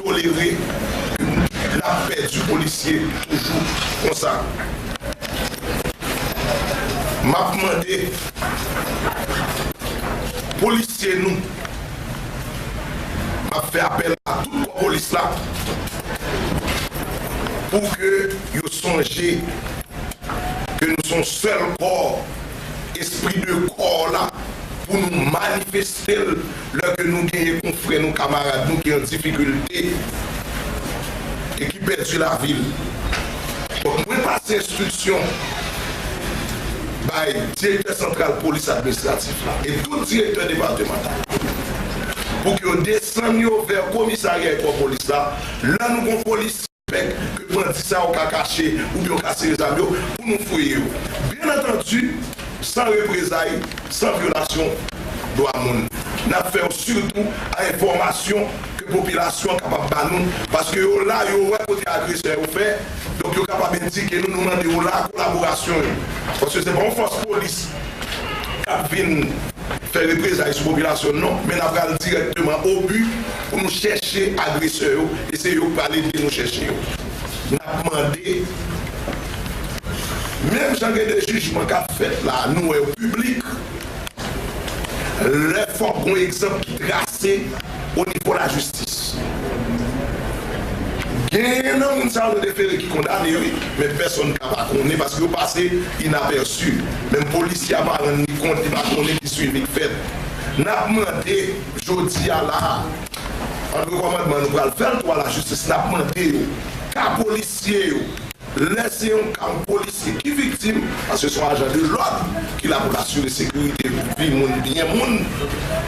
tolere ke n ap pèdi polisye toujou konsa. M ap mande polisye nou, m ap fè apèl a tout kò polis la pou ke yo sonje ke nou se yon sèl kò, espri de kò la, pou nou manifeste l lè ke nou genyen konfrè nou, kamarad nou ki an difikilte e ki pèdi lavi l. Donk, mwen pase enstriksyon bay direktè santral polis administratif la e tout direktè depatmantal pou ke yo desann yo vè komisarya e kò polis la, lè nou gon polis sipèk ke bandi sa yo ka kache oubyen yo ka sere zam yo pou nou fouye yo. Byen antandi, san reprezay, san vyolasyon dwa moun. N ap fè yo sitou a enfòmasyon ke popilasyon an kapab ba nou, paske yo la, yo wè kote agresè yo fè, donk yo kapab endike nou, nou mande yo la kolaborasyon yo. Paske se pa yon fòs polis k ap vin fè reprezay sou popilasyon, non, men n ap pral dirèkteman o bi pou nou chèche agresè yo, e se yo k pral ede nou chèche yo. N ap mande, menm jan gen de jijman k ap fèt la, nou wè yo piblik, lè fòk gon egzanp ki trase o nivo lajistis. Genyen nan moun sa yo nou defere ki kondane, wi, men pèsonn ka pa konnen paske yo pase inapèsi. Menm polisye a pa rann li kont, li pa konnen ki swivi k fèt. N ap mande jodi a la a, antre kòmandman nou pral fè l tou a lajistis, n ap mande yo, ka polisye yo, lè se yon ka yon polisye ki viktim, paske se yon ajan de lòd ki la pou l asire sekirite vi moun, byen moun,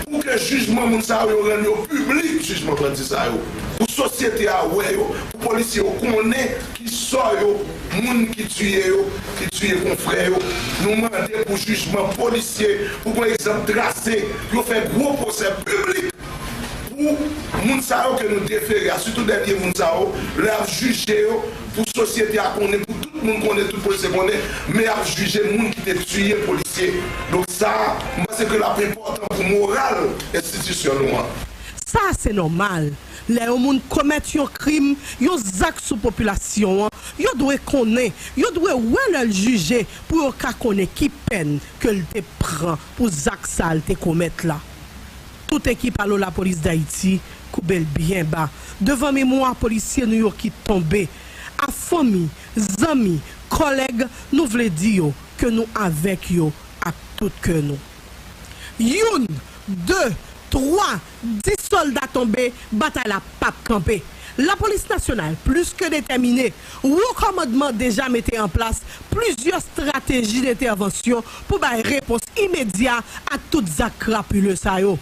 pou ke jijman moun sa yo, yo rann yo piblik, jijman bandi sa yo, pou sosyete a wè yo, pou polisye yo konnen ki sò yo, moun ki tiye yo, ki tiye konfrè yo. Nou mande pou jijman polisye, pou gon egzanp trase, pou yo fè gwo pwosè piblik pou moun sa yo ke nou defere a, sitou dènye moun sa yo, lè y ap jije yo, pou sosyete a konnen, pou tout moun konnen, tout polisye konnen, men y ap jije moun ki te tiye polisye. Donk sa, m panse ke l ap enpòtan pou moral enstitisyon nou an. Sa se nòmal. Lè yon moun komèt yon krim, yon zak sou popilasyon an, yo dwe konnen, yo dwe wè lè l jije pou yo ka konnen ki pèn ke l te pran pou zak sa l te komèt la. Tout ekip Alo Lapolis Dayiti koube l byen ba devan memwa polisye nou yo ki tonbe. A fanmi, zanmi, kòlèg, nou vle di yo ke nou avèk yo ak tout kè nou. Youn, de, twa, dis sòlda tonbe, batay la p ap kanpe. Lapolis nasyonal plis ke detèmine. Wo kòmandman deja mete an plas plizyè estrateji dentèvansyon pou bay repons imedya a tout zak krapile sa yo.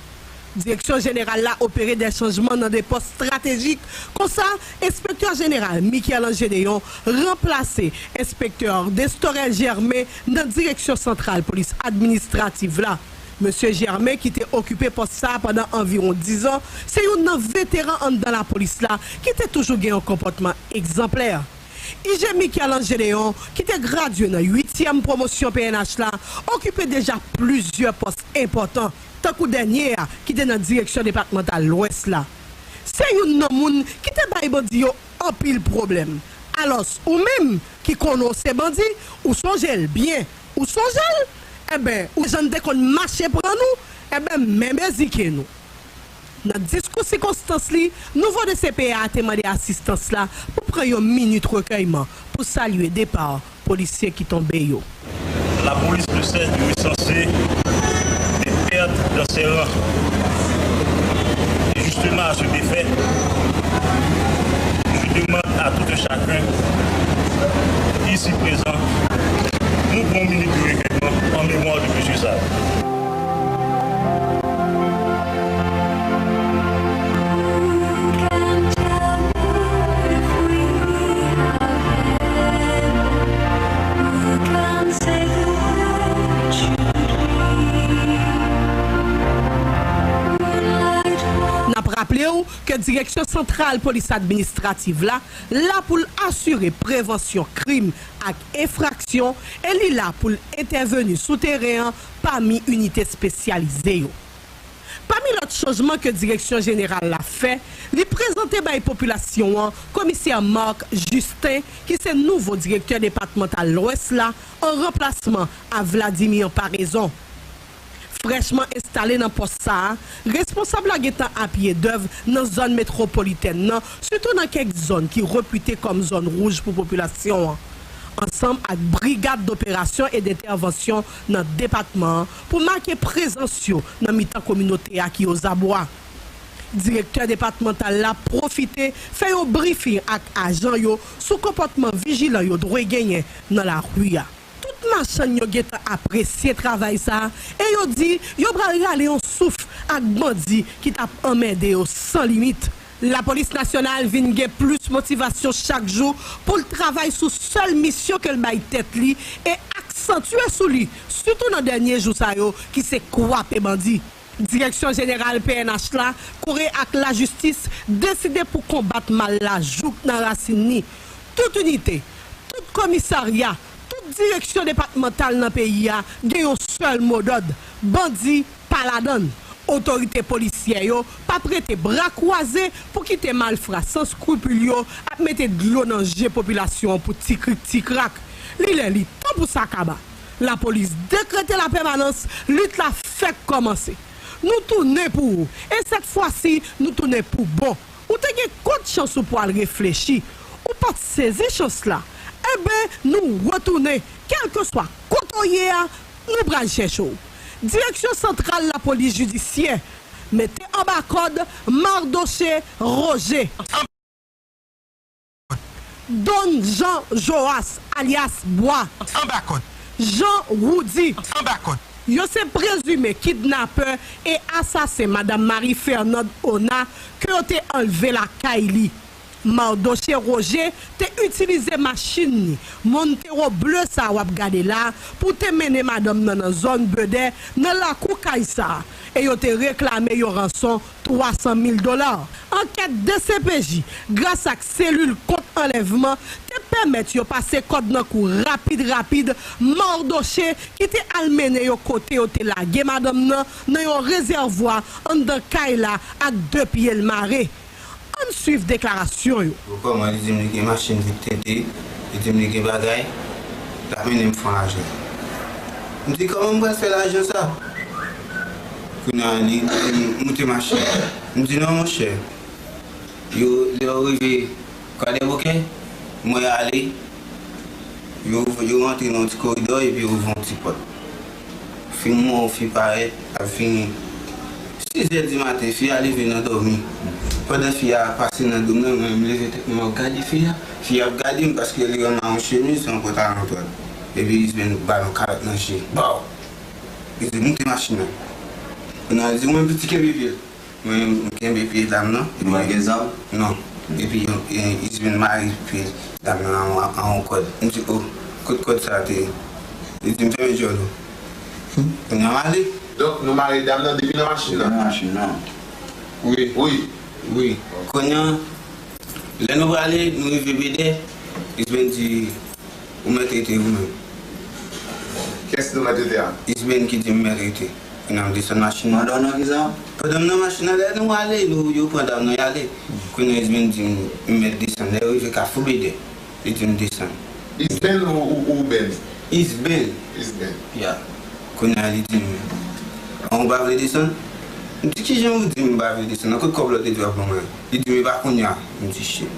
Direksyon jeneral la opere de chanjman nan de pòs estratejik. Konsa, enspektè jeneral Michel-Ange Deyon ranplase enspektè Destorel Germain nan direksyon santral polis administrativ la. Mesye Germain, ki te okipe pòs sa a pandan anviwon dizan, se youn nan veteran anndan lapolis la ki te toujou gen yon konpòtman egzanplè. I G Michel-Ange Deyon, ki te gradye nan uityèm pwomosyon P N H la, okipe deja plizyè pòs enpòtan, tankou dènye a ki te nan direksyon depatmantal Lwès la. Se youn nan moun ki te bay bandi yo anpil pwoblèm. Alòs, ou menm ki konnen w se bandi, ou sonje l byen. Ou sonje l? Enben, ou jan n te konn mache pran nou, enben, menm ezike nou. Nan diskou sikonstans li, nouvo D C P A a te mande asistans la pou pran yon minit rekèyman pou salye depa polisye ki tonbe yo. La police de Sète, il est censé des pertes dans ses rangs. Et justement, à cet effet, je demande à tout un chacun, ici présent, nou pran yon minit de rekèyman en mémoire de monsieur Sall. N ap Raple w ke Direksyon Santral Polis Administrativ la la pou l asire prevansyon krim ak enfraksyon e li la pou l entèveni sou teren an pami inite espesyalize yo. Pami lòt chanjman ke Direksyon Jeneral la fè, li prezante bay popilasyon an Komisè Marc Justin, ki se nouvo Direktè Depatmantal Lwès la, an ranplasman a Vladimir Paraison. Frèchman enstale nan pòs sa a, responsab la gentan apye dèv nan zòn metwopolitèn nan, sitou nan kèk zòn ki repite kòm zòn wouj pou popilasyon an, ansanm ak Brigad d'Opération et d'Intervention nan depatman an pou make prezans yo nan mitan kominote a ki ozabwa. Direktè depatmantal la pwofite fè yon brifing ak ajan yo sou konpòtman vijilan yo dwe genyen nan lari a. Tout machann yo gentan apresye travay sa a e yo di yo pral rale yon souf ak bandi ki t ap anmède yo san limit. Lapolis Nasyonal vin gen plis motivasyon chak jou pou l travay sou sèl misyon ke l bay tèt li e aksantye sou li, sitou nan dènye jou sa yo, ki se kwape bandi. Direksyon Jeneral P N H la, kore ak lajistis, deside pou konbat mal la jouk nan rasin li. Tout inite, tout komisarya, tout direksyon depatmantal nan peyi a gen yon sèl modòd: bandi pa ladan l. Otorite polisyè yo p ap rete bra kwaze pou kite malfra san skripil yo ap mete dlo nan je popilasyon an pou ti krik ti krak. Li lè li tan pou sa kaba. Lapolis dekrete lapèmanans, lit la fèk kòmanse. Nou tounen pou ou, e sèt fwa si, nou tounen pou bon. Ou te gen kot chans ou pwal reflechi. Ou pa t sezi chans la. Enben, nou retounen. Kèlkeswa kote w ye a, nou pral chèche w. Direksyon Santral Lapolis Jidisyè, mete anba kòd Mardoché Roger. Don Jean Joas, alyas Bwa. Anba kòd. Jean Roudy. Anba kòd. Yo se prezime kidnapè e asasen Madanm Marie Fernande Ona ke yo te anlve lakay li. Mardoché Roger te itilize machin li, Montero ble sa w ap gade la, pou te mennen madanm nan nan zòn Bedè, nan lakou kay sa a, e yo te reklame yon ranson twa san mil dola. Ankèt D C P J, gras ak selil kont anlèvman, te pèmèt yo pase kòd nan kou rapid rapid Mardoché, ki te al mennen yo kote yo te lage madanm nan, nan yon rezèvwa anndan kay la ak de pye l mare. Ann swiv deklarasyon yo. Yo kòman li di m li gen machin vit tente, li di m li gen bagay, l ap mennen m fè yon lajan. M di kòman m pral fè lajan sa? Kounye a li di m moute machin. M di non monchè, yo lè yo rive Kwadèboukè, mwen ale, yo, yo rantre nan yon ti koridò epi yo ouvri yon ti pòt. Fin mwen, yon fi parèt, ap vini. Sizè di maten, fi a leve nan dòmi. Pandan fi a pase nan do m nan, mwen menm leve tèt mwen, m ap gade fi a. Fi a ap gade m paske li rann yon chemiz, yon pantalon dwat. Epi Isben ba l yon kalòt nan je. Baw! Li di moute machin nan. Kounye a li di mwen piti kenbe pye l. Mwen, m kenbe pye dam nan. Ou pa gen zam? Non. Epi, e, Isben mare pye dam nan an, an yon kòd. M di, o, kot kòd sa a te ye? Li di m fèmen djòl ou. Kounye a m ale. Donk, nou mare dam nan depi nan machin nan? Depi nan machin nan. Wi. Wi. Wi. Kounye a, lè nou prale, nou rive Bedè, Isben di, ou mèt rete ou menm. Kiyès nou mèt rete a? Isben ki di m mèt rete. Kounye a m desann machin nan. Pandan w nan kisa? Pandan m nan machin nan, lè nou ale, nou, yo pran dam nan y ale. Kounye a Isben di m, m mèt desann. Lè yo rive Kafou Bedè, li di m desann. Isben ou, ou, ou Ben? Isben. Isben. Ya. Kounye a li di m, an ou pa vle desann? M di kijan ou di m m pa vle desann? Nan kot kòb la w te di w ap ban mwen? Li di m e pa kounye a. M di shit.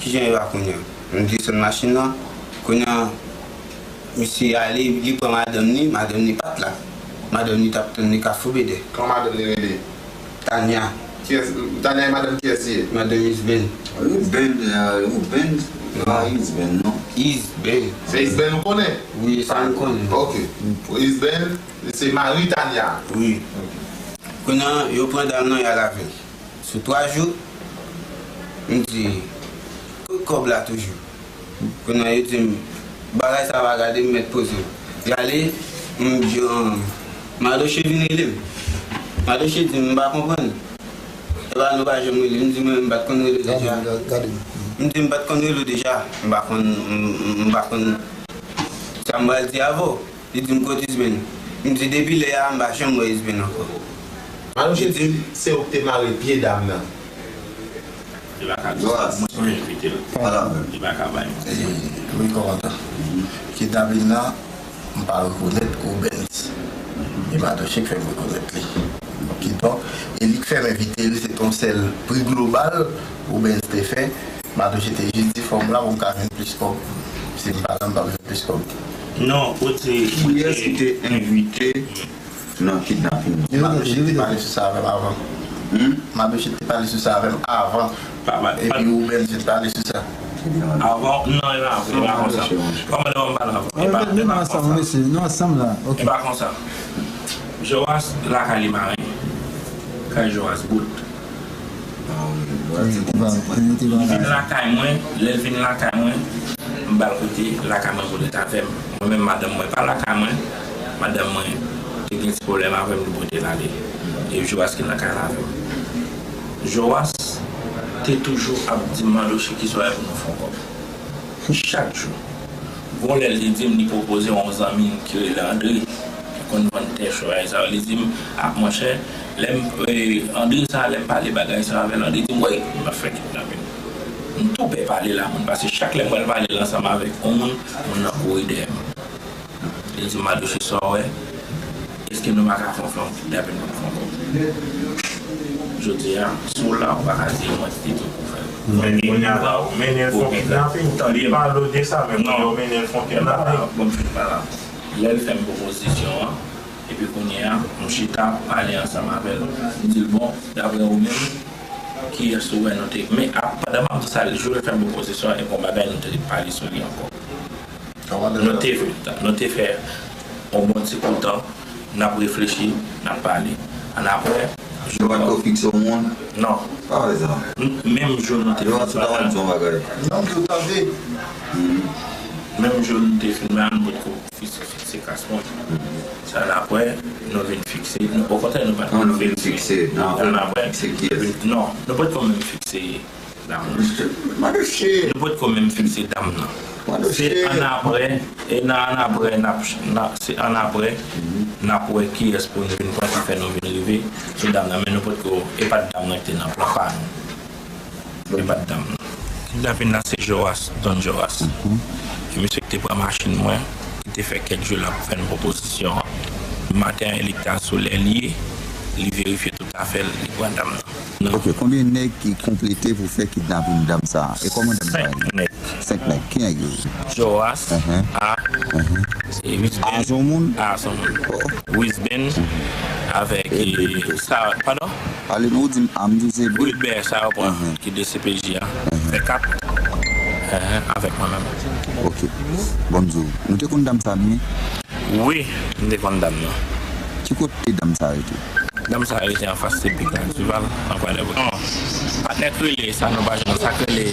Kijan e pa kounye a? M desann machin nan. Kounye a, misye ale, li pran madanm li, madanm li pa t la. Madanm li t ap tann li Kafou Bedè. Kòman madanm li rele? Tanya. Kiyès, Tanya e madanm kiyès li ye? Madanm Isben. Isben, e, Isben. Non. Pa Isben, non. Isben. Se Isben ou konnen? Wi, sa m konnen. Ok. Isben, se mari Tanya. Wi. Ok. Kounye a, yo pran dam nan, y al avè l. Sou twa jou, m di, kot kòb la toujou? Kounye a, yo di m, bagay sa pa gade m, mèt poze m. Y ale, m di, an, Madoche vin rele m. Madoche di m, m pa konprann. Epa nou pa janm rele. M di mwen, m pa t konn rele deja. Gade, gade. M di m pa t konn rele w deja. M pa konn, m, m, m pa konn sa m pral di avè w. Li di m, kote Isben? M di, depi lè a, m pa janm wè Isben ankò. Li di m, se ou ki te mare pye dam nan. Li pa ka di sa. Mwen, mwen envite l. Li pa ka bay mwen. Wi, kòmandan. Kidnapin nan, m pa rekonèt Rubens. E Madoche k fè m rekonèt li. Kidonk, e li k fè m envite l, se t on sèl pri global Rubens te fè. Madoche te jis di fò m la pou m ka jwenn plis kòb. Si m pa la, m p ap jwenn plis kòb. Non, ou di, ou di. Kiyès ki te envite nan kidnapin? Madoche te pale sou sa avè m avan. Hmm? Madoche te pale sou sa avè m avan. Epi Rubens te pale sou sa. Avan, non, e pa, e pa konsa. Kòmandan, m pale avan. E pa, e pa konsa. Nou ansanm la. Ok. E pa konsa. Joas lakay li mare. Kay Joas bout. Li vin lakay mwen, lè l vin lakay mwen, m ba l kote lakay mwen pou l ret avè m. Mwen menm, madanm mwen pa lakay mwen, madanm mwen te gen ti pwoblèm avè m, li pote l ale. E Joas ki lakay la avè m. Joas te toujou ap di m, Madoche, ki swa pou nou fè yon kòb. Chak jou. Gon lè l te di m li pwopoze yon zanmi l ki rele Andre, ki konn vann tè chway sa yo. Li di m, a, monchè, lè m, e, Andre sa, lè m pale bagay sa yo avè l, Andre di m, wi, m ap fè kidnapin. M tou pè pale l a moun, paske chak lè m wè l pale l ansanm avèk yon moun, moun nan kouri dèyè m. Li di m, Madoche, sa w wè? Èske nou pa ka fè yon, fè yon kidnapin pou nou fè yon kòb? Jodi a, si w la, ou pa ka di mwen ki te di w pou w fè l. Men kounye a la, ou mennen l fè yon kidnapin, li pale w de sa, men kounye a ou mennen l fè yon kidnapin. Bon, m fin pale. Lè l fè m pwopozisyon an, epi kounye a, m chita pale ansanm avè l. M di l, bon, daprè ou menm, kiyès ou wè nou te. Men ap, pandan m ap di sa, jou l fè m pwopozisyon an, e gon bagay nou te pale sou li ankò. Nou te, nou te fè yon bon ti kou tan, n ap reflechi, n ap pale. Annapre, yo pa t ko fikse yon moun? Non. Pa vre sa. Menm jou nou te fin pale. Yo pa t di yon bagay. Non, m tou tande. Menm jou nou te fin pale, nou potko fikse, fikse kas moun. Sa annapre, nou vin fikse, nou, okontrè, nou pa t vin fikse. Annapre, non, nou potko menm fikse dam nan. Nou potko menm fikse dam nan. Se annapre, e nan annapre, n ap, n ap, se annapre, n ap wè kiyès pou nou vin pran ki fè nou vin rive sou dam nan. Men nou potko, e pa t dam nan ki te nan plan pa nou. E pa t dam nan. Kidnapin nan se Joas, Don Joas. E misye ki te pran machin mwen, ki te fè kèk jou l ap fè n pwopozisyon an. Maten an, li t al sou lè l ye, li verifye tout afè l, li pran dam nan. Ok, konbyen nèg ki konplete pou fè kidnapin dam sa a? E kòman dam sa a ye? Senk nèg. Senk nèg. Ki nèg yo ye? Joas, A, e Wisben, A se yon moun? A se yon moun. Wisben, avèk, e, sa, padon? Pale nou, ou di m A, m di w se Bre. Wilbert, sa yo pran, ki D C P J a. Fè kat. Avèk mwen menm. Ok. Bon, m di w, nou te konn dam sa byen? Wi, m te konn dam nan. Ki kote dam sa rete? Dam sa rete anfas Sepik la, Duval, nan Kwadèboukè. Non, patnè k rele sa nou pa jwenn, sa k rele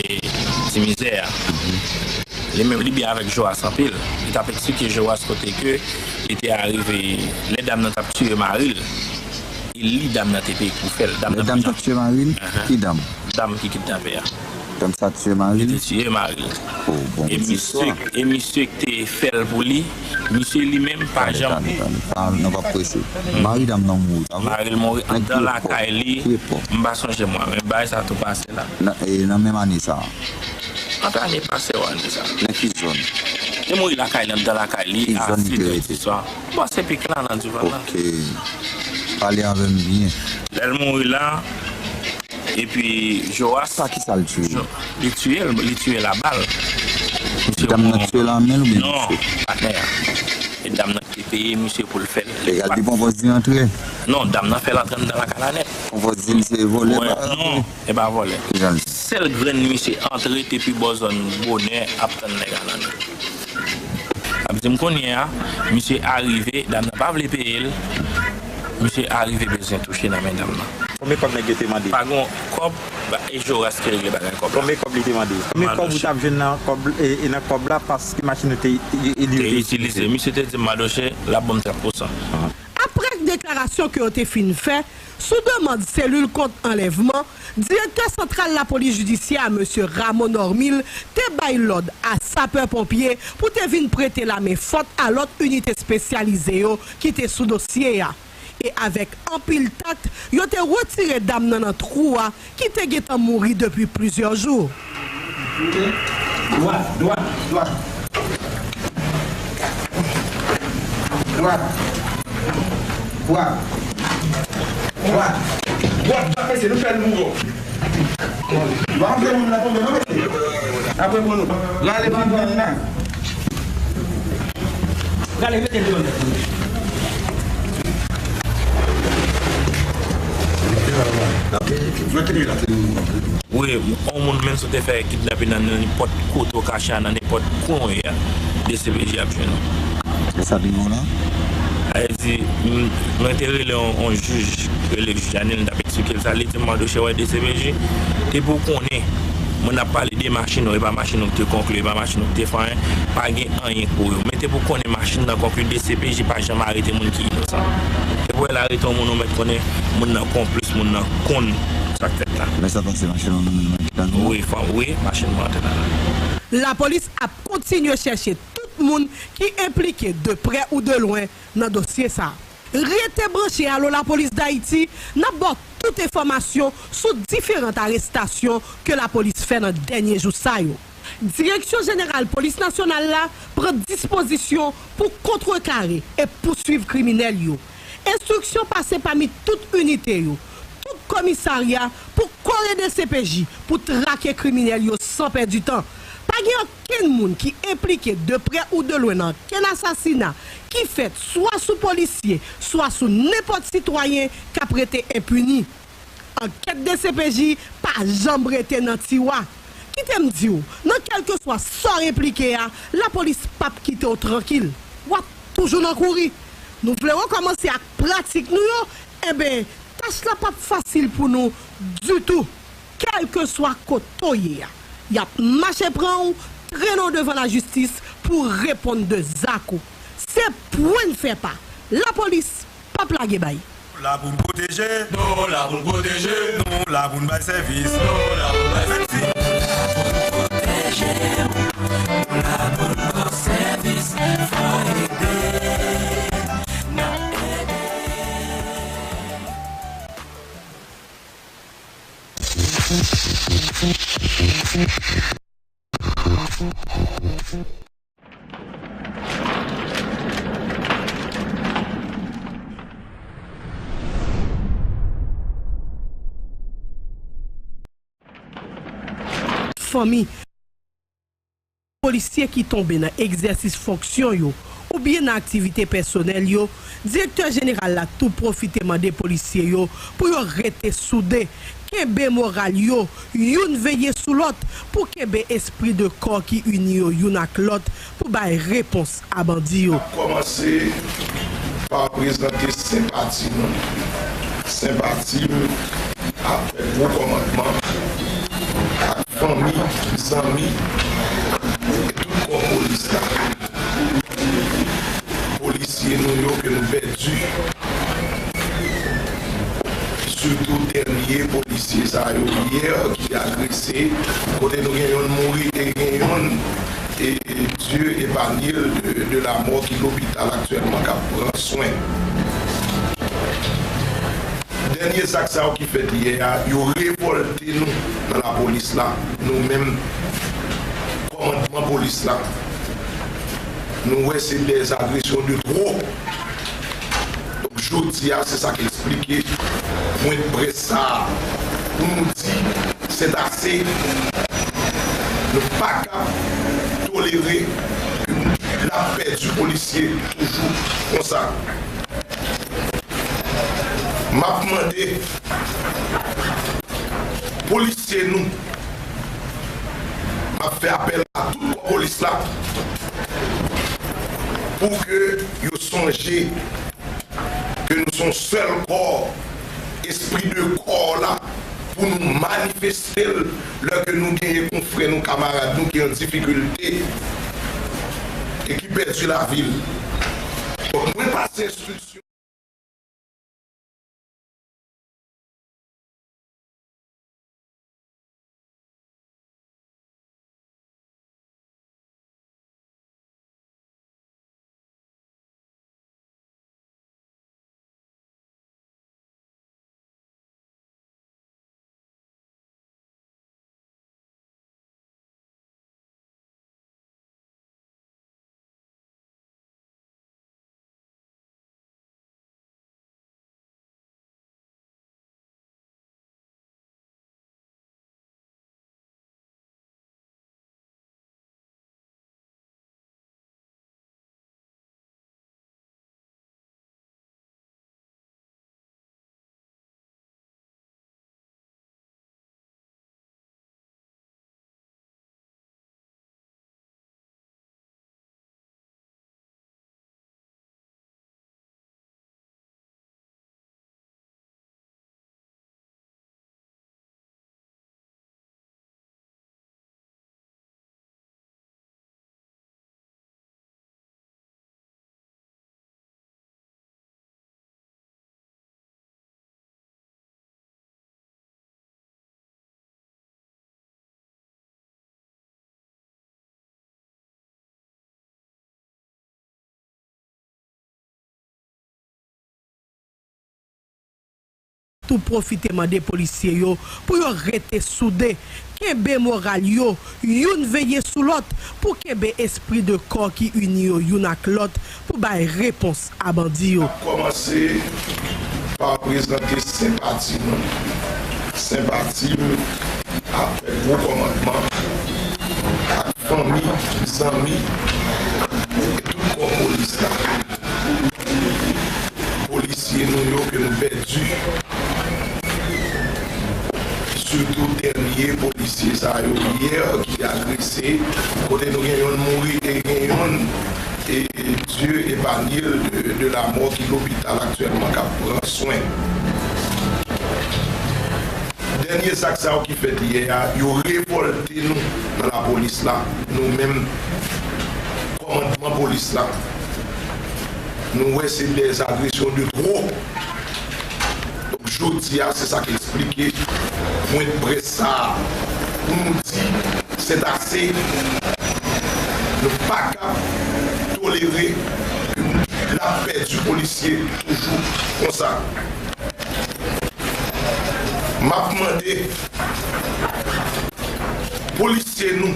Ti Mizè a. Li menm, li byen avèk Joas anpil. Li t ap eksplike Joas kote ke li te arive, lè dam nan t ap tiye mari l. E li dam nan te peye pou fè l. Lè dam t ap tiye mari l? Ki dam? Dam ki kidnape a. Dam sa tiye mari l? Li te tiye mari l. Oh, bon, e misye, e misye ki te fè l pou li, misye li menm pa janm. Tande, tande, tande. Pa, nou p ap prese. Mari dam nan mouri, pa vre? Mari l mouri anndan lakay li. M pa sonje mwa, men bagay sa tou pase la. Nan, e, nan menm ane sa a? Ant ane pase yo ane sa. Nan ki zòn? Li mouri lakay li, anndan lakay li, a sis è di swa. Bon, Sepik la, nan Duval la. Ok. Pale avè m byen. Lè l mouri la, epi Joas. Pa kisa l tiye? Li tiye l, li tiye l a bal. Dam nan tiye l a men l oubyen misye? Non, patnè a. E dam nan ki te peye misye pou l fè l. Egal, li pran pòz li antre? Non, dam nan fè l antre anndan lakay la nèt. Pran pòz li se vòlè, pa non. E pa vòlè. Sèl grenn misye antre te pi bò zòn Bonè ap tann nèg a nan nèt. Ap di m kounye a, misye arive, dam nan pa vle peye l. Misye arive bezwen touche nan men dam nan. Konbyen kòb nèg yo te mande? Pa gon kòb, ba, e Joas ki regle bagay kòb la. Konbyen kòb li te mande? Konbyen kòb ou t ap jwenn nan kòb, e, e nan kòb la paske machin ou te, e, e, li itilize? Misye te di m, Madoche, l ap ban m trant pou san. Apre de deklarasyon ke yo te fin fè, sou demann selil kont anlèvman, direktè santral lapolis jidisyè a, mesye Rameau Normil, te bay lòd a sapè ponpye pou te vin prete lamen fòt a lòt inite espesyalize yo ki te sou dosye a. E avèk anpil tak, yo te retire dam nan nan twou a ki te gentan mouri depi plizyè jou. Dwat, dwat, dwat. Dwat. Dwat. Dwat. Dwat, dwat, mesye, nou fè l mouri. Dwat, apre moun nan tonbe, non, mesye? Apre moun nan. L ale pi vit la. Gade, mete l deyò nèt. Mete l la. Mete l la. Wi, yon moun menm si w te fè kidnape nan nenpòt kote w kache a, nan nenpòt kwen w ye a, D C P J ap jwenn ou. E sa byen ou la? Sa vle di, m, mwen te rele yon, yon jij, rele jij Anil, m t ap eksplike l sa, li di m, Mardochée, wè D C P J, depi w konnen, moun ap pale de machin ou, e pa machin ou ki te konkli, e pa machin ou ki te fè anyen, pa gen anyen pou yo. Men depi w konnen machin nan konkli, D C P J pa janm arete moun ki inosan. Depi w wè l arete yon moun, ou mèt konnen moun nan konplis, moun nan konn sa k fèt la. Lè sa pase, machin ou nan men nou, nan men nou? Wi, fò, wi, machin mwen antre nan men. Lapolis ap kontinye chèche tout moun ki enplike de prè ou de lwen nan dosye sa a. Rete branche Allo Lapolis Dayiti, n ap ba w tout enfòmasyon sou diferan arestasyon ke lapolis fè nan dènye jou sa yo. Direksyon Jeneral Polis Nasyonal la pran dispozisyon pou kontrekare e pouswiv kriminèl yo. Enstriksyon pase pami tout inite yo, tout komisarya pou kore D C P J pou trake kriminèl yo san pèdi tan. Pa gen okenn moun ki enplike de prè ou de lwen nan okenn asasina ki fèt swa sou polisye, swa sou nenpòt sitwayen k ap rete enpini. Ankèt D C P J pa janm rete nan tiwa. Kite m di w, nan kèlkeswa sa w enplike a, lapolis p ap kite w trankil. W ap toujou nan kouri. Nou vle rekòmanse ak pratik nou yo? Enben, tach la p ap fasil pou nou ditou. Kèlkeswa kote w ye a, y ap mache pran w, trennen w devan lajistis pou w reponn de zak ou. Se pwen n fè pa. Lapolis p ap lage bay. Nou la pou n pwoteje. Nou la pou n pwoteje. Nou la pou n bay sèvis. Nou la pou n bay sèvis. Nou la pou n pwoteje. Nou la pou n ba w sèvis. Fò ede. N ap ede. Fanmi polisye ki tonbe nan egzèsis fonksyon yo oubyen nan aktivite pèsonèl yo, Direktè Jeneral la tou pwofite mande polisye yo pou yo rete soude, kenbe moral yo, youn veye sou lòt, pou kenbe espri de kò ki ini yo youn ak lòt pou bay repons a bandi yo. Kòmanse pa prezante senpati nou. Senpati m avèk wo kòmandman ak fanmi, zanmi e tout kò polis la. Polisye nou yo ke nou pèdi. Sitou dènye polisye sa yo yè ki agrese, kote nou gen yonn mouri e gen yonn, e Dieu épargne l de, de la mort, ki lopital aktyèlman k ap pran swen. Dènye zak sa yo ki fèt yè a, yo revòlte nou nan lapolis la, nou menm kòmandman polis la. Nou wè se des agressions de trop. Donk, jodi a, se sa k eksplike pwen de près sa a, pou nou di, c'est assez. Nou pa ka tolere ke n ap pèdi polisye toujou konsa. M ap mande polisye nou, m ap fè apèl a tout kò polis la pou ke yo sonje ke nou se yon sèl kò, espri de kò la, pou nou manifeste l lè ke nou genyen konfrè nou, kamarad nou ki an difikilte e ki pèdi lavi l. Donk, mwen pase enstriksyon. tou pwofite mande polisye yo pou yo rete soude, kenbe moral yo, youn veye sou lòt, pou kenbe espri de kò ki ini yo youn ak lòt, pou bay repons a bandi yo. N ap kòmanse pa prezante senpati nou. Senpati m avèk gwo kòmandman ak fanmi, zanmi, e tout kò polis la. Polisye nou yo ke nou pèdi, sitou dènye polisye sa yo yè ki te agrese, kote nou gen yonn mouri e gen yonn, e Dieu épargne de, de la mort, ki lopital aktyèlman k ap pran swen. Dènye zak sa yo ki fèt yè a, yo revòlte nou nan lapolis la, nou menm kòmandman polis la. Nou wè se des agressions de trop. Donk, jodi a, se sa k eksplike pwen de près sa a. Pou nou di, c'est assez. Nou pa ka tolere ke n ap pèdi polisye toujou konsa. M ap mande polisye nou,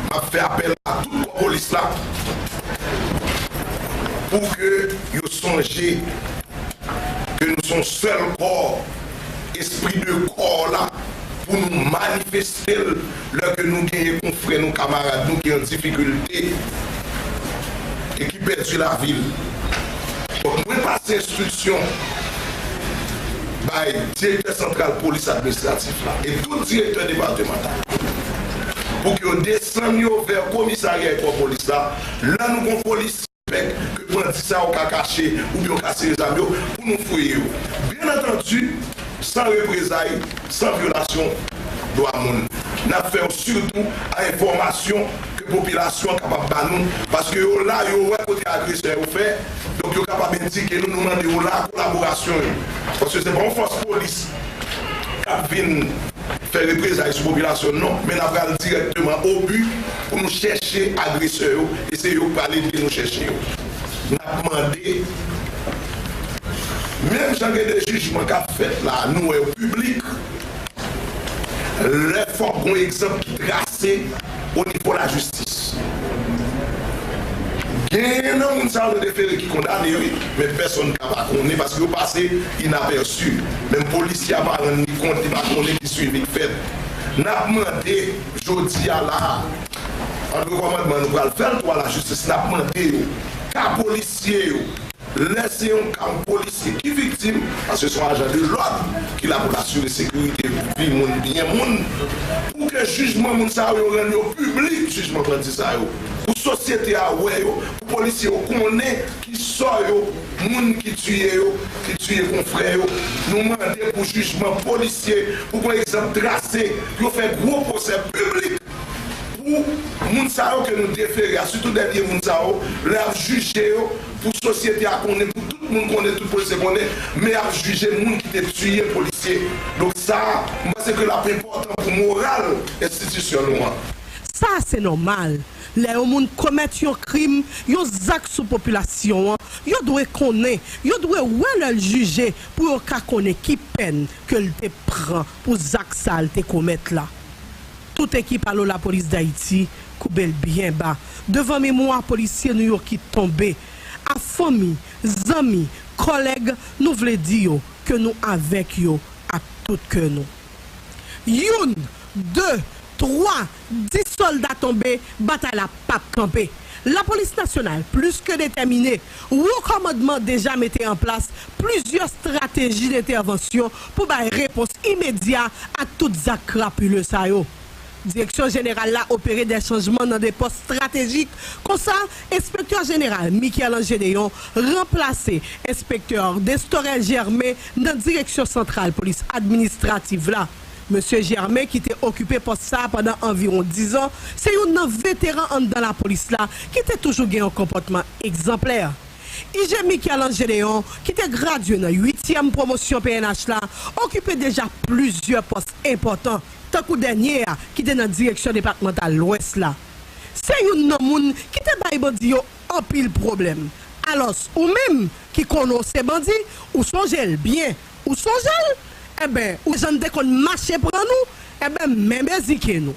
m ap fè apèl a tout kò polis la pou ke yo sonje ke nou se yon sèl kò, espri de kò la, pou nou manifeste l lè ke nou genyen konfrè nou, kamarad nou ki an difikilte e ki pèdi lavi l. Donk, mwen pase enstriksyon bay direktè santral polis administratif la e tout direktè depatmantal pou ke yo desann yo vè komisarya e kò polis la. Lè nou gon polis pèk ke bandi sa yo ka kache oubyen yo ka sere zam yo pou nou fouye yo. Byen antandi, san reprezay, san vyolasyon dwa moun. N ap fè w sitou a enfòmasyon ke popilasyon an kapab ba nou, paske yo la, yo wè kote agresè yo fè, donk yo kapab endike nou, nou mande yo la kolaborasyon yo. Paske se pa yon fòs polis k ap vin fè reprezay sou popilasyon, non, men n ap pral dirèkteman o bi pou nou chèche agresè yo, e se yo k pral ede nou chèche yo. N ap mande, menm jan gen de jijman k ap fèt la, nou wè yo piblik, lè fòk gon egzanp ki trase o nivo lajistis. Genyen nan moun sa yo nou te fere ki kondane, wi, men pèsonn ka pa konnen paske yo pase inapèsi. Menm polisye a pa rann li kont, li pa konnen ki swivi k fèt. N ap mande jodi a la, antre kòmandman nou pral fè l tou a lajistis, n ap mande yo, ka polisye yo, lè se yon ka yon polisye ki viktim, paske se yon ajan de lòd ki la pou l asire sekirite vi moun, byen moun, pou ke jijman moun sa yo, yo rann yo piblik, jijman bandi sa yo, pou sosyete a wè yo, pou polisye yo konnen ki sò yo, moun ki tiye yo, ki tiye konfrè yo. Nou mande pou jijman polisye, pou gon egzanp trase, yo fè gwo pwosè piblik pou moun sa yo ke nou defere a, sitou dènye moun sa yo, lè y ap jije yo, pou sosyete a konnen, pou tout moun konnen, tout polisye konnen, men y ap jije moun ki te tiye polisye. Donk sa, m panse ke l ap enpòtan pou moral enstitisyon nou an. Sa se nòmal. Lè yon moun komèt yon krim, yon zak sou popilasyon an, yo dwe konnen, yo dwe wè lè l jije pou yo ka konnen ki pèn ke l te pran pou zak sa l te komèt la. Tout ekip Alo Lapolis Dayiti koube l byen ba devan memwa polisye nou yo ki tonbe. A fanmi, zanmi, kòlèg, nou vle di yo ke nou avèk yo ak tout kè nou. Youn, de, twa, dis sòlda tonbe, batay la p ap kanpe. Lapolis nasyonal plis ke detèmine. Wo kòmandman deja mete an plas plizyè estrateji dentèvansyon pou bay repons imedya ak tout zak krapile sa yo. Direksyon jeneral la opere de chanjman nan de pòs estratejik. Konsa, enspektè jeneral Michel-Ange Deyon ranplase enspektè Destorel Germain nan direksyon santral polis administrativ la. Mesye Germain, ki te okipe pòs sa a pandan anviwon diz an, se youn nan veteran anndan lapolis la ki te toujou gen yon konpòtman egzanplè. I G Michel-Ange Deyon, ki te gradye nan uityèm pwomosyon P N H la, okipe deja plizyè pòs enpòtan, tankou dènye a ki te nan direksyon depatmantal Lwès la. Se youn nan moun ki te bay bandi yo anpil pwoblèm. Alòs, ou menm ki konnen w se bandi, ou sonje l byen, ou sonje l? Enben, ou jan n te konn mache pran nou, enben, men bezike nou.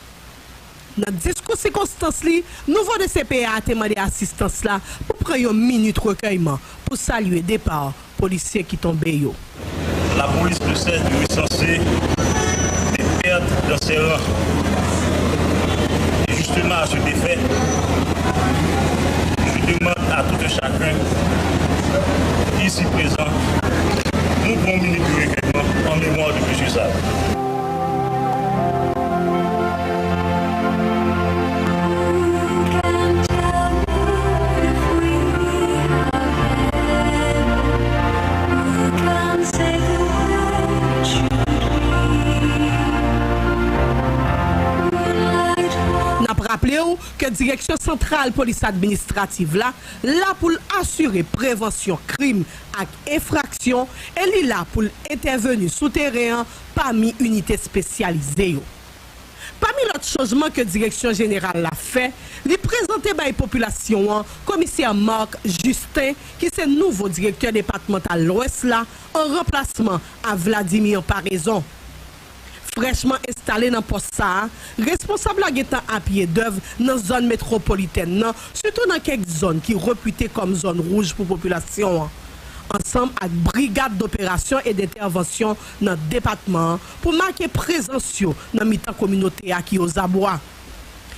Nan diskou sikonstans li, nouvo D C P A a te mande asistans la pou pran yon minit rekèyman pou salye depa polisye ki tonbe yo. La police ne cesse de recenser des pertes dans ses rangs. Et justement, à cet effet, je demande à tout un chacun, ici présent, nou pran yon minit de rekèyman an memwa de mesye sa yo. N ap raple w ke Direksyon Santral Polis Administrativ la la pou l asire prevansyon krim ak enfraksyon e li la pou l entèveni sou teren an pami inite espesyalize yo. Pami lòt chanjman ke Direksyon Jeneral la fè, li prezante bay popilasyon an Komisè Marc Justin, ki se nouvo direktè depatmantal Lwès la, an ranplasman a Vladimir Paraison. Frèchman enstale nan pòs sa a, responsab la gentan apiye dèv nan zòn metwopolitèn nan, sitou nan kèk zòn ki repite kòm zòn wouj pou popilasyon an, ansanm ak brigad doperasyon e dentèvansyon nan depatman an pou make prezans yo nan mitan kominote a ki ozabwa.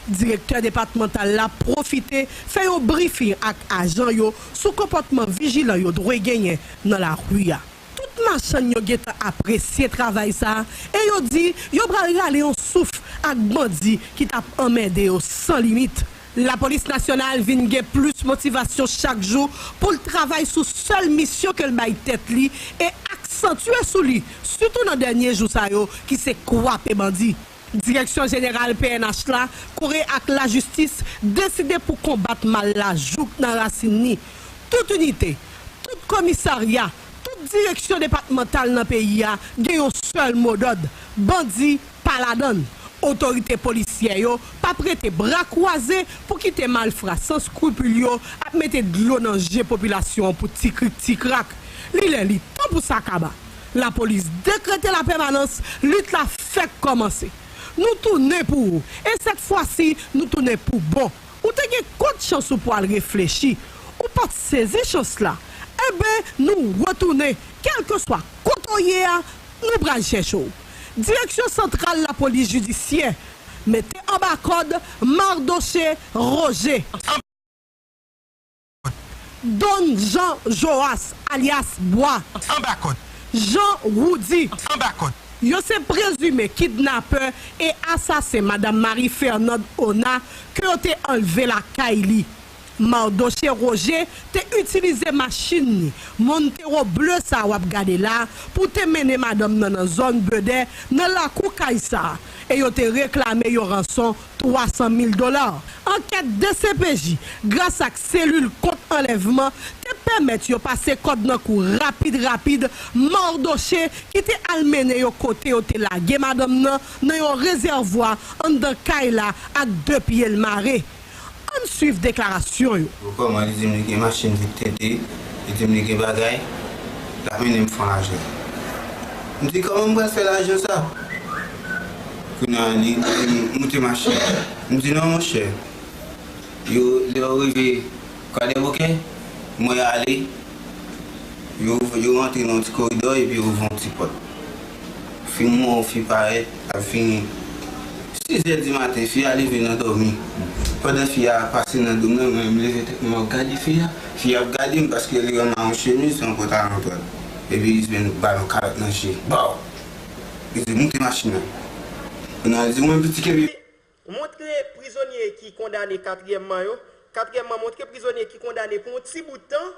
Direktè depatmantal la pwofite fè yon brifing ak ajan yo sou konpòtman vijilan yo dwe genyen nan lari a. Tout machann yo gentan apresye travay sa a e yo di yo pral rale yon souf ak bandi ki t ap anmède yo san limit. Lapolis Nasyonal vin gen plis motivasyon chak jou pou l travay sou sèl misyon ke l bay tèt li e aksantye sou li, sitou nan dènye jou sa yo, ki se kwape bandi. Direksyon Jeneral P N H la, kore ak lajistis, deside pou konbat mal la jouk nan rasin ni. Tout inite, tout komisarya, tout direksyon depatmantal nan peyi a gen yon sèl modòd: bandi pa ladan l. Otorite polisyè yo p ap rete bra kwaze pou kite malfra san skripil yo ap mete dlo nan je popilasyon an pou tikrik tikrak. Li lè li tan pou sa kaba. Lapolis dekrete lapèmanans, lit la fèk kòmanse. Nou tounen pou ou, e sèt fwa si, nou tounen pou bon. Ou te gen kot chans ou pwal reflechi. Ou pa t sezi chans la. Enben, nou retounen. Kèlkeswa kote w ye a, nou pral chèche w. Direksyon Santral Lapolis Jidisyè mete anba kòd Mardoché Roger, Don Jean Joas, alyas Bwa, anba kòd, Jean Roudy, anba kòd. Yo se prezime kidnapè e asasen Madanm Marie Fernande Ona ke yo te anlve lakay li. Mardoché Roger te itilize machin li, Montero ble sa w ap gade la, pou te mennen madanm nan nan zòn Bedè, nan lakou kay sa, e yo te reklame yon ranson twa san mil dola. Ankèt D C P J, gras ak selil kont anlèvman, te pèmèt yo pase kòd nan kou rapid rapid Mardoché, ki te al mennen yo kote yo te lage madanm nan, nan yon rezèvwa anndan kay la ak de pye l mare. Ann swiv deklarasyon yo. Kòman li di m li gen machin vit tente, li di m li gen bagay, l ap mennen m fè lajan. M di, kòman m pral fè lajan sa? Kounye a, li di m moute machin. M di, non, monchè. Yo, lè yo rive Kwadèboukè, mwen ale, yo, yo rantre nan yon ti koridò epi yo ouvri yon ti pòt. Fi m wè yon fi parèt, l ap vini. Sizè di maten, fi a leve nan dòmi. Pandan fi a pase nan do m nan, mwen menm leve tèt mwen, m ap gade fi a. Fi a ap gade m paske li wè m a yon chemiz, yon pantalon dwat. Epi li jwenn balon kalòt nan je. Baw! Li di, moute machin nan. Kounye a, li di, mwen piti kenbe. Montre prizonye ki kondane katriyèmman yo. Katriyèmman, montre prizonye ki kondane pou yon ti bout tan.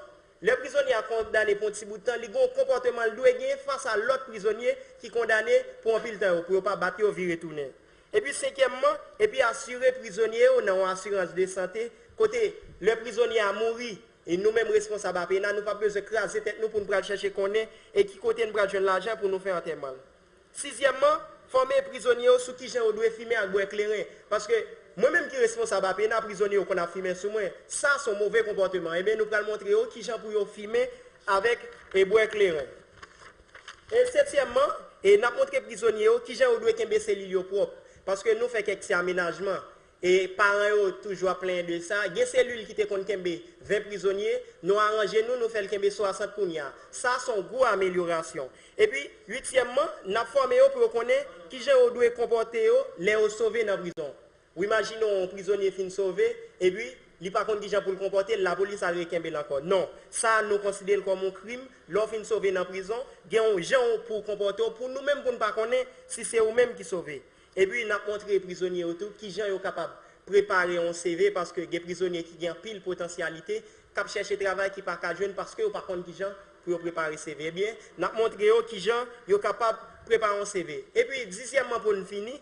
Lè prizonye a kondane pou yon ti bout tan, li gen yon konpòteman l dwe genyen fas a lòt prizonye ki kondane pou anpil tan yo, pou yo pa bat yo, vire tounen. Epi senkyèmman, epi asire prizonye yo nan yon asirans de sante, kote lè prizonye a mouri, e nou menm responsab A P N A, nou p ap bezwen kraze tèt nou pou n pral chèche konnen e ki kote n pral jwenn lajan pou nou fè antèman l. Sizyèmman, fòme prizonye yo sou kijan yo dwe fimen ak bwè kleren. Paske mwen menm ki responsab A P N A, prizonye yo konn ap fimen sou mwen. Sa se yon move konpòteman. Ebyen, nou pral montre yo kijan pou yo fimen avèk e bwè kleren. E setyèmman, e n ap montre prizonye yo kijan yo dwe kenbe selil yo pwòp, paske nou fè kèk ti amenajman. E paran yo toujou ap plenyen de sa. Gen selil ki te konn kenbe ven prizonye, nou aranje nou, nou fè l kenbe swasant kounye a. Sa se yon gwo amelyorasyon. Epi, uityèmman, n ap fòme yo pou yo konnen kijan yo dwe konpòte yo lè yo sove nan prizon. Ou imajine yon prizonye fin sove, epi li pa konn kijan pou l konpòte l, lapolis al rekenbe l ankò. Non, sa nou konsidere l kòm yon krim. Lè w fin sove nan prizon, gen yon jan pou w konpòte w, pou nou menm pou n pa konnen si se ou menm ki sove. Epi n ap montre prizonye yo tou kijan yo kapab prepare yon C V, paske gen prizonye ki gen anpil potansyalite, k ap chèche travay ki pa ka jwenn paske yo pa konn kijan pou yo prepare C V. Ebyen, n ap montre yo kijan yo kapab prepare yon C V. Epi, dizyèmman, pou n fini,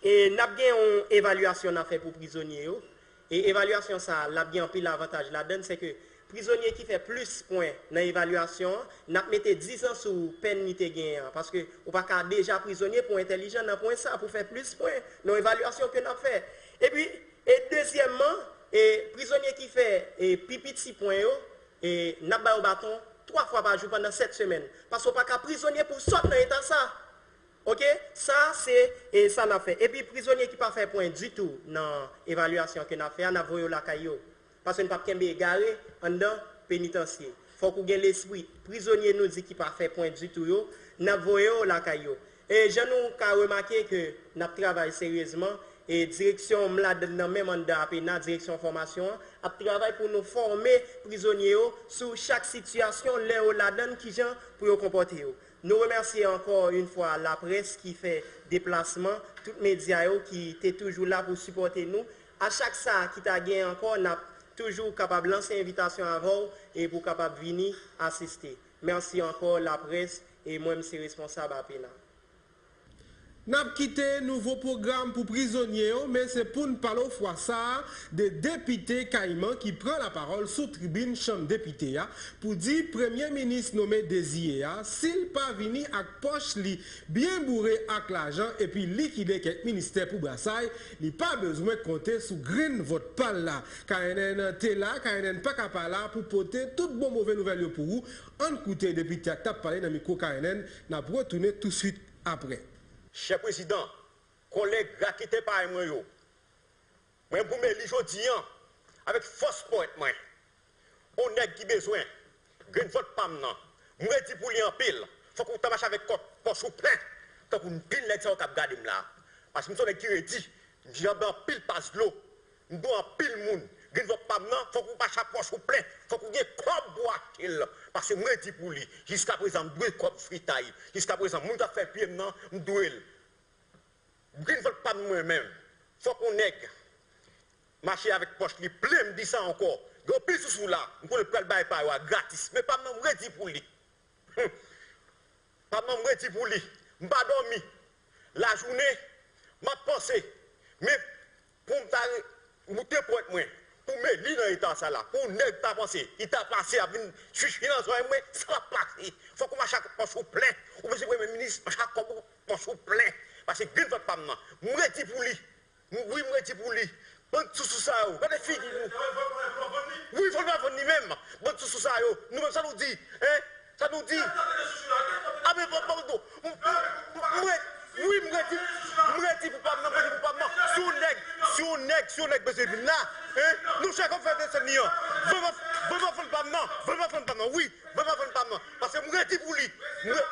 e n ap gen yon evalyasyon n ap fè pou prizonye yo. E evalyasyon sa a, l ap gen anpil avantaj ladan l, se ke prizonye ki fè plis pwen nan evalyasyon an, n ap mete diz an sou pèn li te genyen an. Paske ou pa ka deja prizonye pou entèlijan nan pwen sa, pou fè plis pwen nan evalyasyon ke n ap fè. Epi, e dezyèmman, e prizonye ki fè e pi piti pwen yo, e n ap ba yo baton twa fwa pa jou pandan sèt semèn. Paske ou pa ka prizonye pou w sot nan eta sa. Oke? Sa, se e, sa n ap fè. Epi prizonye ki pa fè pwen ditou nan evalyasyon ke n ap fè a, n ap voye yo lakay yo. Paske n p ap kenbe egare anndan penitansye. Fòk ou gen lespri. Prizonye nou di ki pa fè pwen ditou yo, n ap voye yo lakay yo. E jan nou ka remake ke n ap travay seryezman, e direksyon m ladan nan menm anndan apena, direksyon fòmasyon an, ap travay pou nou fòme prizonye yo sou chak sitiyasyon lè yo ladan l, kijan pou yo konpòte yo. Nou remèsye ankò yon fwa laprès ki fè deplasman, tout medya yo ki te toujou la pou sipòte nou. A chak sa ki ta gen ankò, n ap toujou kapab lanse envitasyon avè w e pou w kapab vini asiste. Mèsi ankò, laprès, e mwen, m se responsab apena. N ap kite nouvo pwogram pou prizonye yo, men se pou n pale w fwa sa a de depite Kayiman ki pran lapawòl sou tribin Chanm Depite a pou di premye minis nome deziye a, si l pa vini ak pòch li byen boure ak lajan epi likide kèk ministè pou brasay, li pa bezwen konte sou grenn vòt pa l la. K N N te la, K N N pa ka pa la pou pote tout bon move nouvèl yo pou ou. Ann koute depite a k t ap pale nan mikwo K N N, n ap retounen touswit apre. Chè prezidan, kòlèg raketè parèy mwen yo, mwen pou m eli jodi an avèk fòs powèt mwen. On nèg ki bezwen grenn vòt pa m nan, m redi pou li anpil. Fòk ou ta mache avèk kòb pòch ou plen, tankou anpil nèg sa yo k ap gade m la. Paske m se on nèg ki redi, m janbe anpil pas dlo, m dwe anpil moun. Grenn vòt pa m nan, fòk ou mache ak pòch ou plen, fòk ou gen kòb pou w achte l. Paske m redi pou li. Jiskaprezan, m dwe kòb fritay. Jiskaprezan, moun k ap fè pye m nan, m dwe l. Grenn vòt pa m mwen menm. Fòk on nèg mache avèk pòch li plen, m di sa ankò. Gen anpil sousou la, m konnen pral bay pa yo a gratis. Men pa m nan, m redi pou li. Humm. Pa m nan, m redi pou li. M pa dòmi. Lajounen, m ap panse. Men pou m ta re-, moute pwent mwen, pou m eli nan eta sa la, pou nèg ta panse, li ta pase ap vin chichi nan zòrèy mwen, sa p ap pase. Fòk ou mache ak pòch ou plen. Ou bezwen premye minis, mache ak kòb ou, pòch ou plen. Paske grenn vant pa m nan. M redi pou li. M, wi, m redi pou li. Bann sousou sa yo, gade figi nou. Wi, fò nou pa vann li menm. Bann sousou sa yo, nou menm sa nou di, en? Sa nou di? A, men, bon, bon, bon, m, m, m, wi, m redi, m redi pou pa m nan, m redi pou pa m nan. Si yon nèg, si yon nèg, si yon nèg bezwen vin la, en? Nou chak ap fè desann li an. Vann m, vann m vann pa m nan, vann m vann pa m nan, wi. Vann m vann pa m nan. Paske m redi pou li. M re-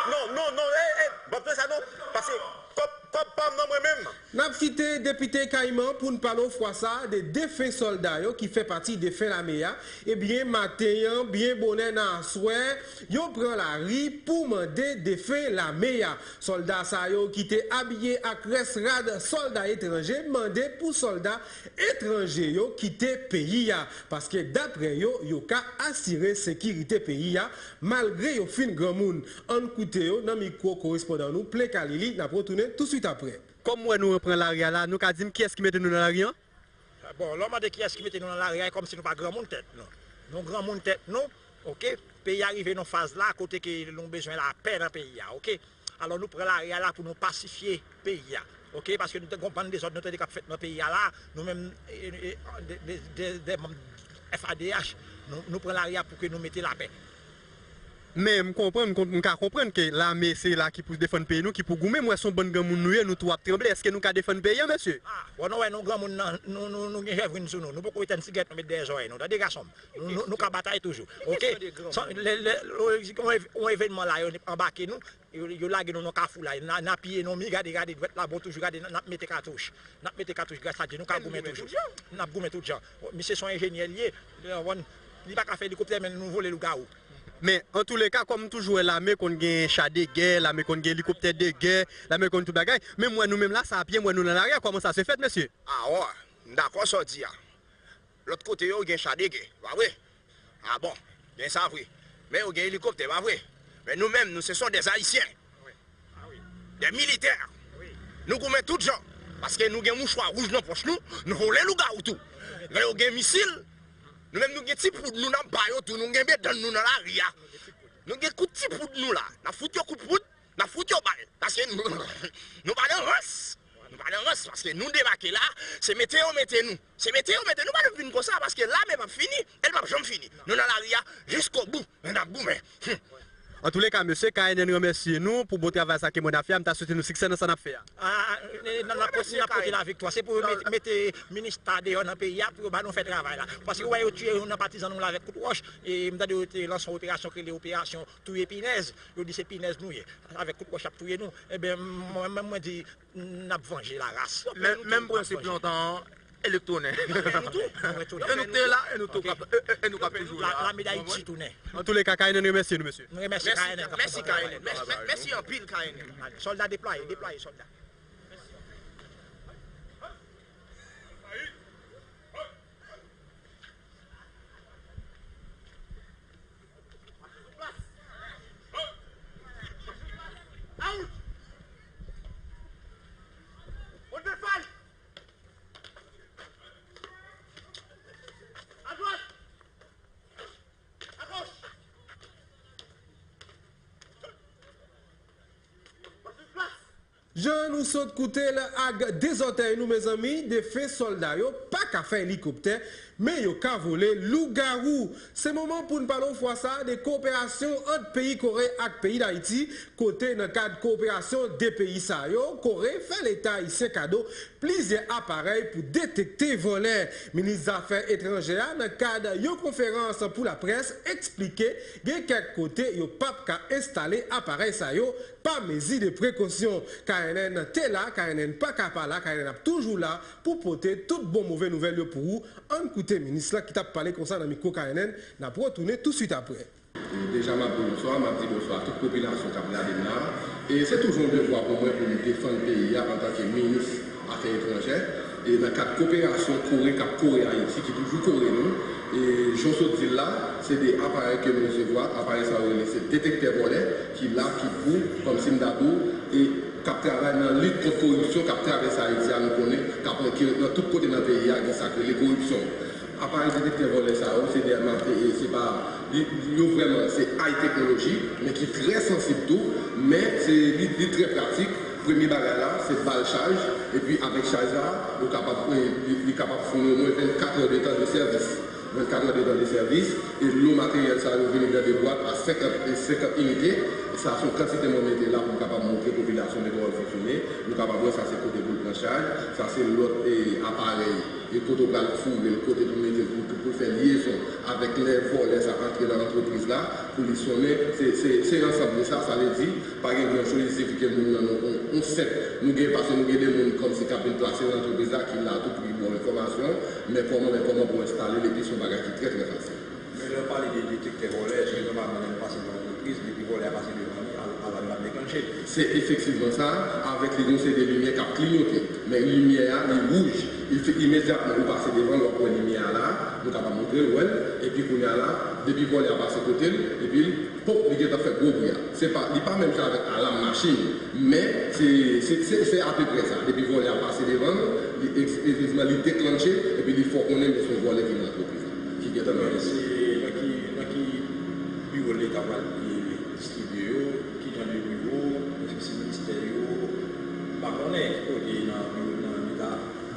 Non, non, non, eh, eh, m p ap fè sa non. Paske kòb, kòb pa m nan mwen menm. N ap kite depite Kayiman pou n pale w fwa sa a de defen sòlda yo ki fè pati defen lame a. Ebyen, maten an, byen bonè nan aswè, yo pran lari pou mande defen lame a. Sòlda sa yo ki te abiye ak rès rad sòlda etranje mande pou sòlda etranje yo kite peyi a, paske daprè yo, yo ka asire sekirite peyi a, malgre yo fin granmoun. Ann koute yo nan mikwo korespondan nou, Plen Kalili, n ap retounen touswit apre. Kòm m wè nou pran lari a la, nou ka di m kiyès ki mete nou nan lari an? Bon, lè w mande kiyès ki mete nou nan lari a, e kòmsi nou pa granmoun tèt nou. Nou granmoun tèt nou, oke? Peyi a rive nan faz la kote ke nou bezwen lapè nan peyi a, oke? Alò, nou pran lari a la pou nou pasifye peyi a, oke? Paske nou te gon bann dezòd nou tande k ap fèt nan peyi a la, nou menm, e, e, de, de, de, de manm F A D H, Nou, nou pran lari a pou ke nou mete lapè. Men m konprann, m konp- m ka konprann ke lame se la ki pou defann peyi nou, ki pou goumen. M wè se yon bann granmoun nou ye, nou tou ap tranble. Èske nou ka defann peyi a, mesye? Ah, bon, nou wè nou granmoun nan, nou, nou, nou gen jèvrin sou nou. Nou poko etèn sigarèt nou met dèyè zòrèy nou. Tande gason m. Nou, nou, nou ka batay toujou. Oke? Yon, yon evènman la, yo anbake nou. Yo, yo lage nou nan kafou la, n a, n a piye nou, mi gade, gade dwèt la bon toujou, gade, n ap mete katouch. N ap mete katouch, gras a Dye, nou ka goumen toujou. N ap goumen tout jan. Misye se yon enjenyè li ye, li konprann, li pa ka fè elikoptè, men nou vole lougawou. Men, antouleka, kòm m toujou wè lame konn gen cha de gè, lame konn gen elikoptè de gè, lame konn tout bagay, men m wè nou menm la, sa a pye, m wè nou nan lari a, kòman sa se fèt, mesye? A, wi, m dakò sa w di a. Lòt kote yo gen cha de gè, pa vre? A bon, gen sa vre. Men yo gen elikoptè, pa vre? Men nou menm, nou se sont des Haïtiens. Des militaires. Nou goumen tout jan. Paske nou gen mouchwa wouj nan pòch nou, nou vole lougawou tou. Lè yo gen misil, nou menm nou gen ti poud nou n ap ba yo tou, nou gen bedann nou nan lari a. Nou gen kout ti poud nou la, n ap fout yo kout poud. N ap fout yo bal, paske nou, nou pa nan rans. Nou pa nan rans, paske nou debake la, se mete yo mete nou. Se mete yo mete nou, pa nou vin konsa, paske lame p ap fini, e l p ap janm fini. Nou nan lari a jiskobou, e n ap goumen. Hum. Antouleka, mesye, K N N remèsye nou pou bon travay sa ke mwen ap fè a. M ta swete nou siksè nan sa n ap fè a. Ah, n ap pote, n ap pote laviktwa. Se pou yo mete, mete minis ta deyò nan peyi a, pou yo ba nou fè travay la. Paske ou wè yo tiye youn nan patizan nou la avèk kout wòch, e m tande yo te lanse yon operasyon ki rele operasyon touye pinèz, yo di se pinèz nou ye, avèk kout wòch y ap touye nou, enben mwen menm mwen di n ap vanje laras. Menm prensip lontan an, elektwonen. E nou k te la, e nou k ap toujou la. Lame Dayiti tounen. Antouleka, K N N remèsye nou, mesye. Nou remèsye K N N. Mèsi K N N. Mèsi anpil K N N. Sòlda deplwaye, deplwaye sòlda. Jan nou sot koute l ak de zòtèy nou, mezanmi, defen sòlda yo pa ka fè elikoptè, men yo ka vole lougawou. Se moman pou n pale yon fwa sa a de kowoperasyon ant peyi Kore ak peyi Dayiti, kote nan kad kowoperasyon de peyi sa yo, Kore fè Leta ayisyen kado plizyè aparèy pou detekte vòlè. Minis Zafè Etranjè a, nan kad yon konferans pou laprès, eksplike gen kèk kote yo p ap ka enstale aparèy sa yo pa mezi de prekosyon. K N N te la, K N N pa ka pa la, K N N ap toujou la pou pote tout bon move nouvèl yo pou ou. Ann koute minis lan ki t ap pale konsa nan mikwo K N N, n ap retounen touswit apre. Deja m ap di bonswa, m ap di bonswa a tout popilasyon k ap gade m la. E se toujou yon devwa pou mwen pou m defann peyi a antanke minis afè etranjè. E nan kad koperasyon kore k ap kore Ayiti, ki toujou kore nou, e jan w sot di l la, se de aparèy ke m resevwa, aparèy sa yo rele se detektè vòlè, ki la, ki pou, kòmsi m ta di w, e k ap travay nan lit kont koripsyon k ap travèse Ayiti a, nou konnen, k ap, ki nan tout kote nan peyi a, gen sa k rele koripsyon. Aparèy detektè vòlè sa yo, se de, se pa, li, yo vrèman, se high technology, men ki trè sansib tou, men se, li, li trè pratik. Premye bagay la, se ba l chaj, epi avèk chaj la, ou kapab, li, li kapab founi omwen vennkat è de tan de sèvis. Vennkat è de tan de sèvis, e lo materyèl sa yo vini nan de bwat a senkant, e senkant inite. Sa se yon kantite mwen mete la pou m kapab montre popilasyon men kòman l fonksyone. Nou kapab wè sa se kote pou l pran chaj, sa se lòt, e, aparèy. E kote w pral foure l, kote pou mete l, pou, pou, pou l fè lyezon avèk lè vòlè sa antre nan antrepriz la, pou li sonnen, se, se, se ansanm de sa, sa vle di, pa gen gran choz, il sifi ke moun nan, nou, on, on senp, nou gen, paske nou gen de moun kòmsi k ap vin plase nan antrepriz la, ki la a tout pri, ba w enfòmasyon, men kòman, men kòman pou w enstale l, epi se yon bagay ki trè, trè fasil. Men lè w pale de detektè vòlè, èske nòmalman lè nou pase nan antrepriz, depi vòlè a pase devan li, al-, alam nan deklanche? Se efektivman sa, avèk li gen yon seri de limyè k ap kliyote. Men limyè a, li wouj. Li fè imedyatman ou pase devan l, w ap wè limyè a la, nou kapab montre l, wè l, epi kounye a la, depi vòlè a pase kote l, epi l, pop, li gentan fè gwo bri a. Se pa, li pa menm jan avèk alam machin, men se, se, se, se apeprè sa. Depi vòlè a pase devan l, li, efektivman, li deklanche, epi li fè w konnen men se yon vòlè ki nan antrepriz la, ki gentan nan antrepriz la. Nan ki, nan ki biwo Leta pral distribye yo? Ki jan de biwo? Èske se ministè yo? M pa konnen ki kote nan biwo nan Leta.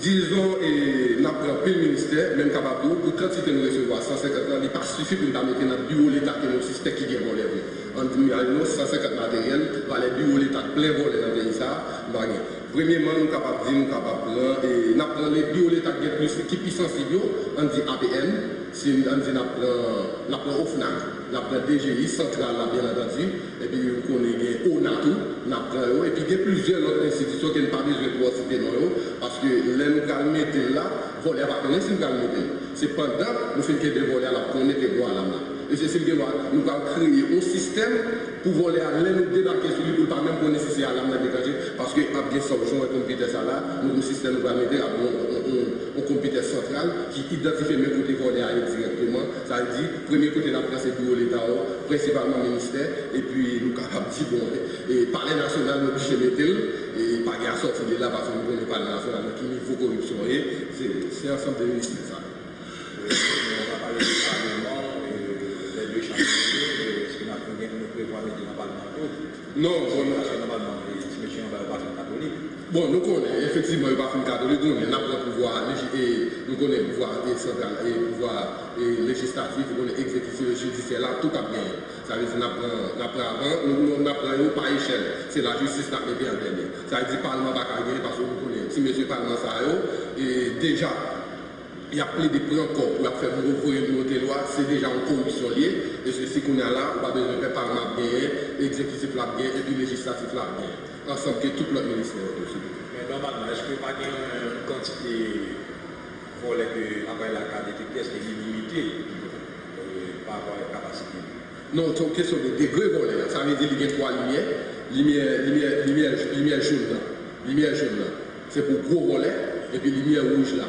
Dizon, e, n ap pran pil ministè, men m kapab di w, pou kantite nou resevwa, san senkant lan, li pa sifi pou n ta mete nan biwo Leta ke nou sistè ki gen vòlè vre. Ann di, imajinew, san senkant materyèl, valè biwo Leta k plen vòlè nan peyi sa a, m pa gen. Premyeman, nou kapab di, nou kapab pran, e, n ap pran le, biwo Leta ki gen plis, ki pi sansib yo, ann di A P N, si, ann di n ap pran, n ap pran OFNAC, n ap pran D G I, santral la, byen antandi, epi nou konnen gen ONA tou, n ap pran yo, epi gen plizyè lòt enstitisyon ke n pa bezwen twò site non yo, paske lè nou pral mete l la, vòlè a pa konnen si n pral mete l. Se pandan nou fin kenbe vòlè a, l ap konnen ke gen alam la. E se si l gen dwa, nou pral kreye yon sistèm pou vòlè a, lè nou debake sou li, pou l pa menm konnen si se alam nan deklanche, paske ap gen sa w jan wè konpitè sa la, nou gen yon sistèm nou pral mete, ap gen yon, yon, yon, yon konpitè santral ki idantifye men kote vòlè a ye dirèkteman. Sa vle di, premye kote n ap pran se biwo Leta yo, prensipalman ministè, epi nou kapab di, bon, e Palè Nasyonal, nou oblije mete l, e pa gen a sòti de la, paske nou konnen Palè Nasyonal nan ki nivo koripsyon ye, se, se ansanm de ministè sa yo. Wi, nou pa pale de Palman, e, lè de chanm yo, e, èske n ap gen, nou prevwa mete nan Palman tou? Non, bon, non. Paske nòmalman, e, ti mesye anba yo pa fin katolik. Bon, nou konnen, efektivman, yo pa fin katolik, nou konnen, n ap pran pouvwa leji-, e, nou konnen pouvwa, e, santral, e, pouvwa, e, lejislatif, nou konnen egzekitif, jidisyè la, tout ap genyen. Sa vle di, n ap pran, n ap pran avan, nou, nou, n ap pran yo pa echèl. Se lajistis n ap mete an dènye. Sa vle di, palman pa ka genyen, paske nou konnen, ti mesye palman sa yo, e, deja, y ap plede pran kòb pou y ap fè voye monte lwa, se deja yon koripsyon l ye, e se si kounye a la, ou pa bezwen pè, palman ap genyen, egzekitif la ap genyen, epi lejislatif la ap genyen, ansanm ke tout lòt ministè yo tou, silvouplè. Men nòmalman, èske pa gen yon kantite vòlè ke aparèy la ka detekte, èske li limite, e, pa rapò avèk kapasite li? Non, se yon kesyon de degre vòlè a. Sa vle di li gen twa limyè, limyè, limyè, limyè, limyè jòn nan. Limyè jòn nan, se pou gwo vòlè, epi limyè wouj la,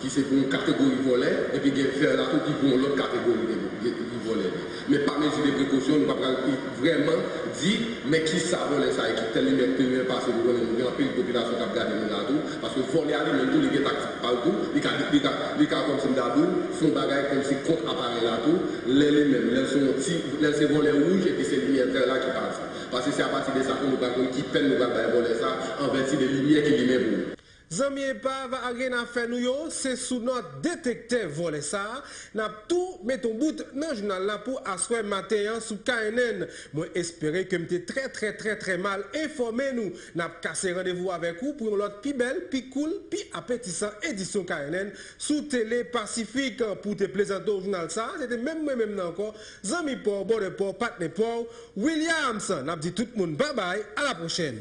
ki se pou yon kategori vòlè, epi gen vè la tou ki pou yon lòt kategori de, de, de vòlè tou. Men pa mezi de prekosyon, nou pa pral vrèman di, men kisa vòlè sa ye, ki tèl limyè, tèl limyè pase, nou konnen nou gen anpil popilasyon k ap gade nou la tou, paske vòlè a li menm tou, li gen taktik pa l tou, li ka, li ka, li ka kòmsi m ta di w, fè yon bagay kòmsi kont aparèy la tou, lè li menm, lè l se yon ti, lè l se vòlè wouj, epi se limyè vè la ki pati. Paske se apati de sa ke nou pral konn ki pèn nou pral bay vòlè sa, an vèti de limyè ki limen pou ou. Zanmi epav, aryennafè nou yo, se sou nòt detektè vòlè sa a, n ap tou met yon bout nan jounal la pou aswè maten an sou K N N. Mwen espere ke m te trè, trè, trè, trè mal enfòme nou. N ap kase randevou avèk ou pou yon lòt pi bèl, pi koul, pi apetisan edisyon K N N sou Tele Pasifik. Pou te plezante w jounal sa a, se te menm mwen menm nan ankò, zanmi pa w, bòdè pa w, patnè pa w, Williams. N ap di tout moun babay, a la pwochèn.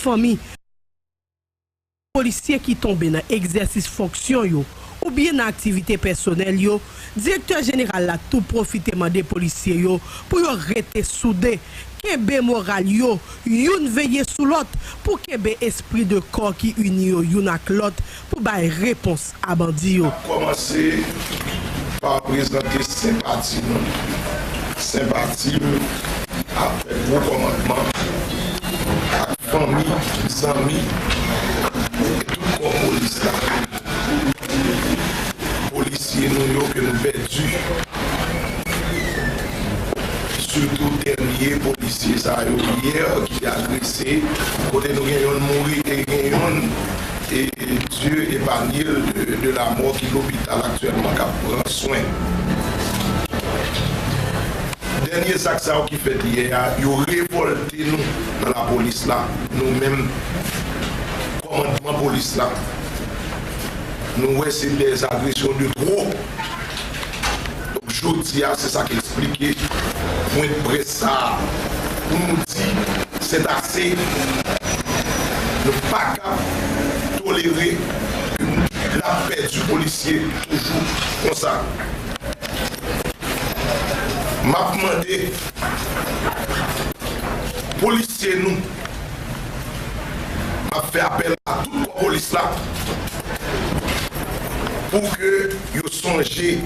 Fanmi polisye ki tonbe nan egzèsis fonksyon yo oubyen nan aktivite pèsonèl yo, Direktè Jeneral la tou pwofite mande polisye yo pou yo rete soude, kenbe moral yo, youn veye sou lòt, pou kenbe espri de kò ki ini yo youn ak lòt pou bay repons a bandi yo. N ap kòmanse pa prezante senpati nou Senpati m ap fè gwo kòmandman ak fanmi, zanmi e tout kò polis la. Polisye nou yo ke nou pèdi, sitou dènye polisye sa yo yè ki te agrese, kote nou gen yonn mouri e gen yonn, e Dieu épargne l de, de la mort, ki lopital aktyèlman k ap pran swen. Dènye zak sa yo ki fèt yè a, yo revòlte nou nan lapolis la, nou menm kòmandman polis la. Nou wè se des agressions de trop. Donk, jodi a, se sa k eksplike pwen de près sa a, pou nou di, c'est assez. Nou pa ka tolere ke n ap pèdi polisye toujou konsa. M ap mande polisye nou, m ap fè apèl a tout kò polis la pou ke yo sonje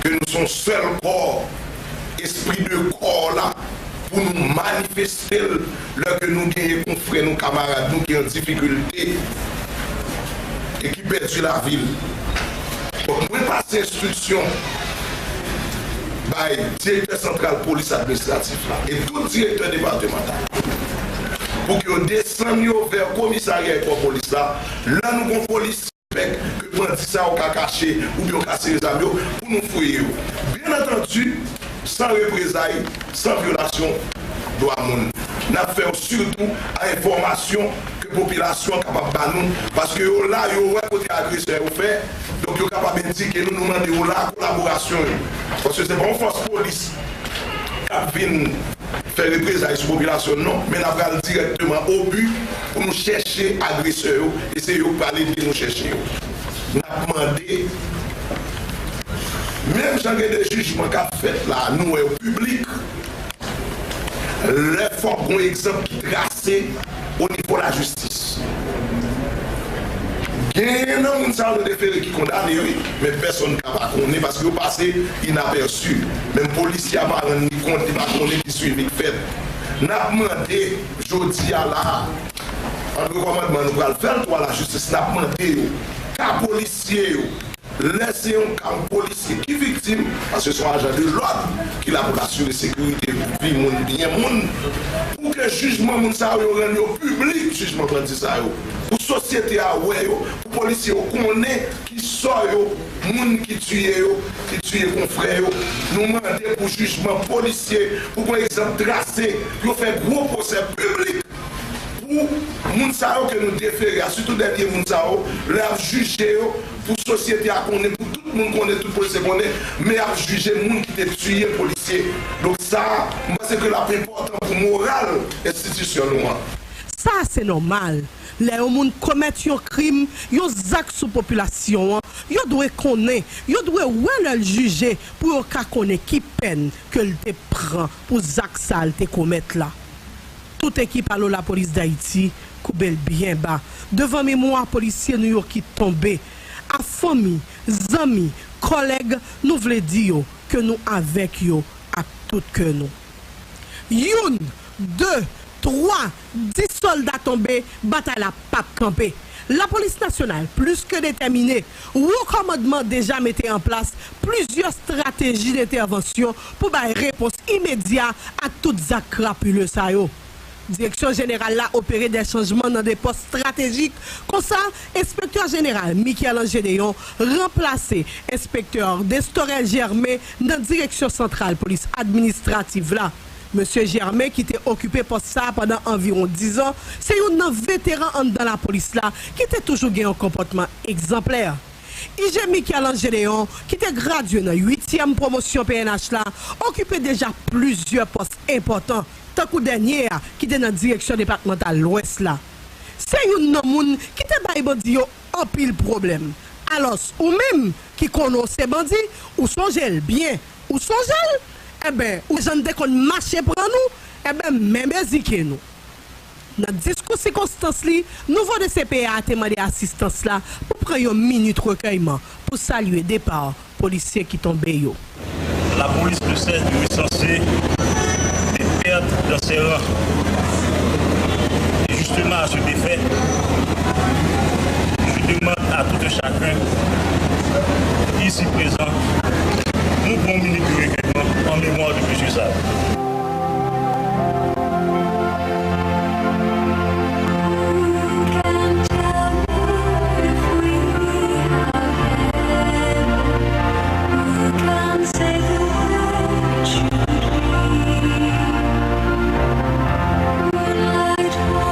ke nou se yon sèl kò, espri de kò la, pou nou manifeste l lè ke nou genyen konfrè nou, kamarad nou ki an difikilte e ki pèdi lavi l. Donk, mwen pase enstriksyon bay direktè santral polis administratif la e tout direktè depatmantal pou ke yo desann yo vè komisarya e kò polis la. Lè nou gon polis pèk ke bandi sa yo ka kache oubyen yo ka sere zam yo pou nou fouye yo. Byen antandi, san reprezay, san vyolasyon dwa moun. N ap fè yo sitou a enfòmasyon ke popilasyon an kapab ba nou, paske yo la, yo wè kote agresè yo fè, donk yo kapab endike nou, nou mande yo la kolaborasyon yo. Paske se pa yon fòs polis k ap vin fè reprezay sou popilasyon, non, men n ap pral dirèkteman o bi pou nou chèche agresè yo, e se yo k pral ede nou chèche yo. N ap mande, menm jan gen de jijman k ap fèt la, nou wè yo piblik, lè fòk gon egzanp ki trase o nivo lajistis. Genyen nan moun sa yo nou defere ki kondane, wi, men pèsonn ka pa konnen paske yo pase inapèsi. Menm polisye a pa rann li kont, li pa konnen ki swivi k fèt. N ap mande jodi a la, antre kòmandman nou pral fè l tou a lajistis, n ap mande yo, ka polisye yo, lè se yon ka yon polisye ki viktim, paske se yon ajan de lòd ki la pou l asire sekirite vi moun, byen moun, pou ke jijman moun sa yo, yo rann yo piblik, jijman bandi sa yo, pou sosyete a wè yo, pou polisye yo konnen ki sò yo, moun ki tiye yo, ki tiye konfrè yo. Nou mande pou jijman polisye, pou gon egzanp trase, pou yo fè gwo pwosè piblik pou moun sa yo ke nou defere a, sitou dènye moun sa yo, lè y ap jije yo, pou sosyete a konnen, pou tout moun konnen, tout polisye konnen, men y ap jije moun ki te tiye polisye. Donk sa, m panse ke l ap enpòtan pou moral enstitisyon nou an. Sa se nòmal. Lè yon moun komèt yon krim, yon zak sou popilasyon an, yo dwe konnen, yo dwe wè lè l jije pou yo ka konnen ki pèn ke l te pran pou zak sa l te komèt la. Tout ekip Alo Lapolis Dayiti koube l byen ba devan memwa polisye nou yo ki tonbe. A fanmi, zanmi, kòlèg, nou vle di yo ke nou avèk yo ak tout kè nou. Youn, de, twa, dis sòlda tonbe, batay la p ap kanpe. Lapolis nasyonal plis ke detèmine. Wo kòmandman deja mete an plas plizyè estrateji dentèvansyon pou bay repons imedya a tout zak krapile sa yo. Direksyon jeneral la opere de chanjman nan de pòs estratejik. Konsa, enspektè jeneral Michel-Ange Deyon ranplase enspektè Destorel Germain nan direksyon santral polis administrativ la. Mesye Germain, ki te okipe pòs sa a pandan anviwon diz an, se youn nan veteran anndan lapolis la ki te toujou gen yon konpòtman egzanplè. I G Michel-Ange Deyon, ki te gradye nan uityèm pwomosyon P N H la, okipe deja plizyè pòs enpòtan, tankou dènye a ki te nan direksyon depatmantal Lwès la. Se youn nan moun ki te bay bandi yo anpil pwoblèm. Alòs, ou menm ki konnen w se bandi, ou sonje l byen. Ou sonje l? Enben, ou jan n te konn mache pran nou, enben, menm ezike nou. Nan diskou sikonstans li, nouvo D C P A a te mande asistans la pou pran yon minit rekèyman pou salye depa polisye ki tonbe yo. La police ne cesse de recenser des pertes dans ses rangs. Et justement, à cet effet, je demande à tout un chacun, ici présent, nous prenons une minute de recueillement en mémoire de monsieur Sall.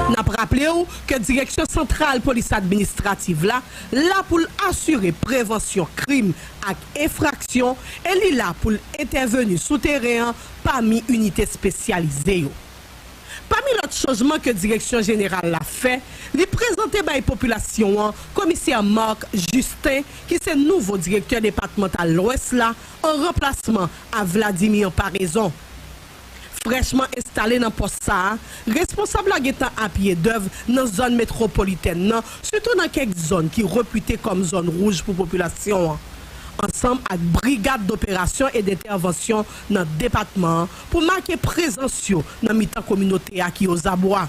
N ap raple w ke Direksyon Santral Polis Administrativ la la pou l asire prevansyon krim ak enfraksyon e li la pou l entèveni sou teren an pami inite espesyalize yo. Pami lòt chanjman ke Direksyon Jeneral la fè, li prezante bay popilasyon an Komisè Marc Justin, ki se nouvo Direktè Depatmantal Lwès la, an ranplasman a Vladimir Paraison. Frèchman enstale nan pòs sa a, responsab la gentan apye dèv nan zòn metwopolitèn nan, sitou nan kèk zòn ki repite kòm zòn wouj pou popilasyon an, ansanm ak brigad doperasyon e dentèvansyon nan depatman an pou make prezans yo nan mitan kominote a ki ozabwa.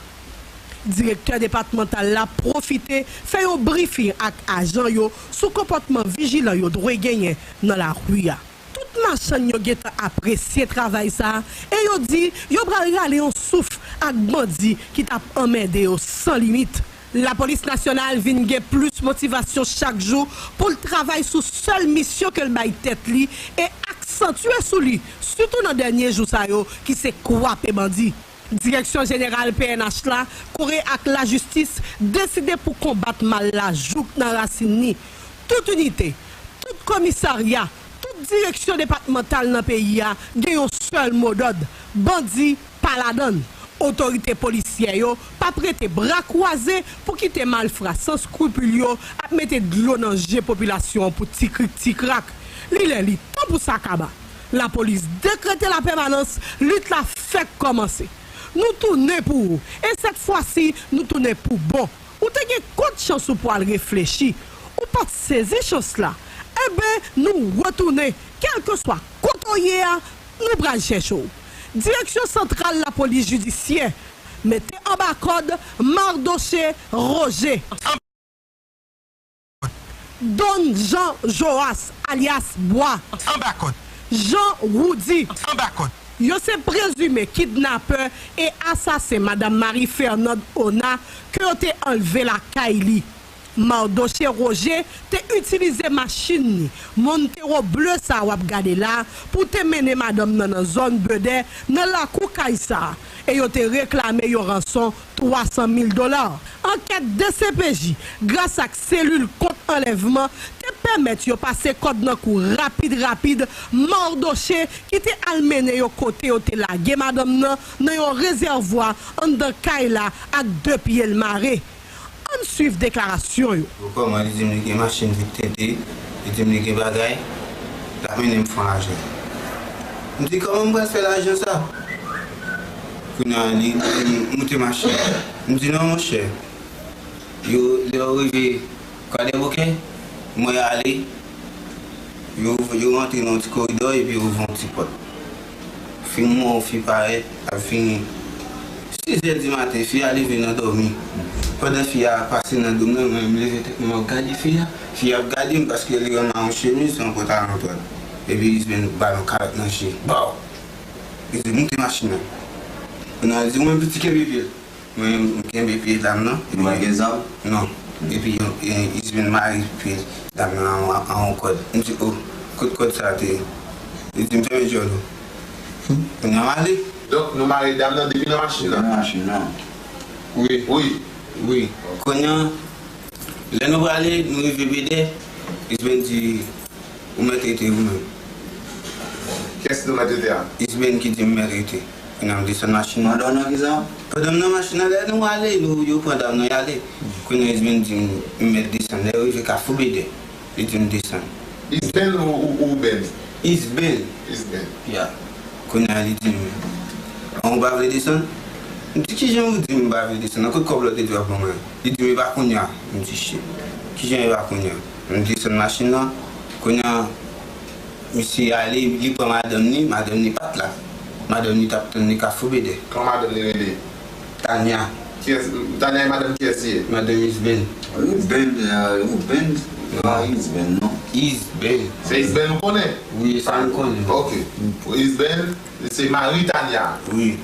Direktè depatmantal la pwofite fè yon brifing ak ajan yo sou konpòtman vijilan yo dwe genyen nan lari a. Tout machann yo gentan apresye travay sa a e yo di yo pral rale yon souf ak bandi ki t ap anmède yo san limit. Lapolis Nasyonal vin gen plis motivasyon chak jou pou l travay sou sèl misyon ke l bay tèt li e aksantye sou li, sitou nan dènye jou sa yo ki se kwape bandi. Direksyon Jeneral P N H la, kore ak lajistis, deside pou konbat mal la jouk nan rasin li. Tout inite, tout komisarya, tout direksyon depatmantal nan peyi a gen yon sèl modòd, bandi pa ladan l. Otorite polisyè yo p ap rete bra kwaze pou kite malfra san skripil yo ap mete dlo nan je popilasyon an pou ti krik ti krak. Li lè li tan pou sa kaba. Lapolis dekrete lapèmanans, lit la fèk kòmanse. Nou tounen pou ou, e sèt fwa si, nou tounen pou bon. Ou te gen kot chans ou pwal reflechi. Ou pa t sezi chans la. Enben, nou retounen, kèlkeswa kote w ye a, nou pral chèche w. Direksyon Santral Lapolis Jidisyè, mete anba kòd Mardoche Roger. Don Jean Joas, alyas Bwa. Anba kòd. Jean Roudy. Anba kòd. Yo se prezime kidnapè e asasen Madanm Marie Fernande Ona ke yo te anlve lakay li. Mardoche Roger te itilize machin li, Montero ble sa w ap gade la, pou te mennen madanm nan nan zòn Bedè, nan lakou kay sa a, e yo te reklame yon ranson twa san mil dola. Ankèt D C P J, gras ak selil kont anlèvman, te pèmèt yo pase kòd nan kou rapid rapid Mardoche ki te al mennen yo kote yo te lage madanm nan, nan yon rezèvwa anndan kay la ak de pye l mare. Ann swiv deklarasyon yo. Kòman li di m li gen machin vit tente, li di m li gen bagay, l ap mennen m fè yon lajan. M di, "Kòman m pral fè lajan sa?" Kounye a, li di m, "Moute machin." M di, "Non, monchè." Yo, lè yo rive Kwadèboukè, mwen ale, yo, yo rantre nan yon ti koridò epi yo ouvri yon ti pòt. Fi m wè yon fi parèt, ap vini. Sis è di maten, fi a leve nan dòmi. Pandan fi a pase nan do m nan, mwen menm leve tèt mwen, m ap gade fi a. Fi a ap gade m paske li wè m a yon chemiz, yon pantalon dwèt. Epi li jwenn ba l yon kalòt nan je. Baw! Li di, "Moute machin nan." Kounye a li di, "Mwen piti kenbe pye l." Mwen, m kenbe pye dam nan. Ou pa gen zam? Non. Epi, e, Ismail mare pye dam nan an, an yon kòd. M di, "O, kot kòd sa a te ye?" Li di m, "Fèmen djòl ou." Kounye a m ale. Donk, nou mare dam nan depi nan machin nan? Depi nan machin nan. Wi. Wi. Wi. Kounye a, lè nou prale, nou rive Bedè, Ismail di, "Ou mèt rete ou menm." Kiyès nou mèt rete a? Isben ki di m mèt rete. Kounye a m desann machin nan. Pandan w nan kisa? Pandan m nan machin nan, lè nou ale, nou, yo pran dam nan, y ale. Kounye a Isben di m, m mèt desann. Lè yo rive Kafou Bedè, li di m desann. Isben ou, ou, ou Ben? Isben. Isben. Ya. Kounye a li di m, "An, ou pa vle desann?" M di, "Kijan ou di m pa vle desann? Nan kot kòb la w te di w ap ban mwen?" Li di m, "E pa kounye a." M di, "Shit. Kijan e pa kounye a?" M desann machin nan. Kounye a, Misye ale, li pran madanm li, madanm li pa t la. Madanm li t ap tann li Kafou Bedè. Kòman madanm li rele? Tanya. Kiyès, Tanya e madanm kiyès li ye? Madanm Isben. Isben, Isben, pa Isben, non. Isben. Se Isben ou konnen? Wi, sa m konnen. Ok. Isben, se mari Tanya. Wi.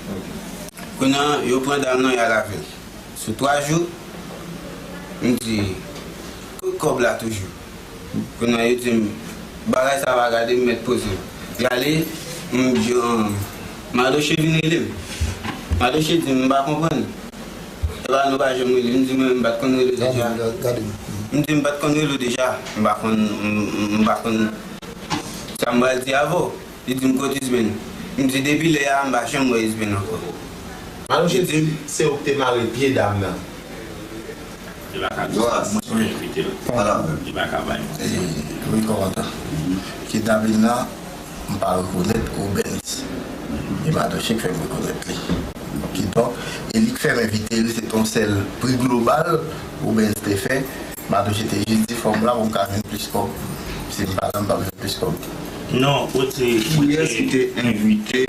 Kounye a, yo pran dam nan, y al avè l. Sou twa jou, m di, kot kòb la toujou? Kounye a, yo di m, bagay sa pa gade, m mèt poze m. Y ale, m di, Madoche vin rele m. Madoche di m, m pa konprann. Epa nou pa janm rele, m di, mwen, m pa t konn rele deja. M di, m pa t konn rele deja. M pa konn, m pa konn sa m pral di avè w. Li di m, kot Isben? M di, depi lè a, m pa janm wè Isben ankò. Madoche di, se ou ki te mare pye dam nan. Li pa ka di sa, mwen ki envite l. Li pa ka bay manti. Wi, kòmandan. Kidnapin nan, m pa rekonèt Rubens. E Madoche k fè m rekonèt li. Kidonk, e li k fè m envite l, se t on sèl pri global Rubens te fè. Madoche te jis di fò m la pou m ka jwenn plis kòb. Si m pa la, m p ap jwenn plis kòb. Non, ou te... Kiyès ki te envite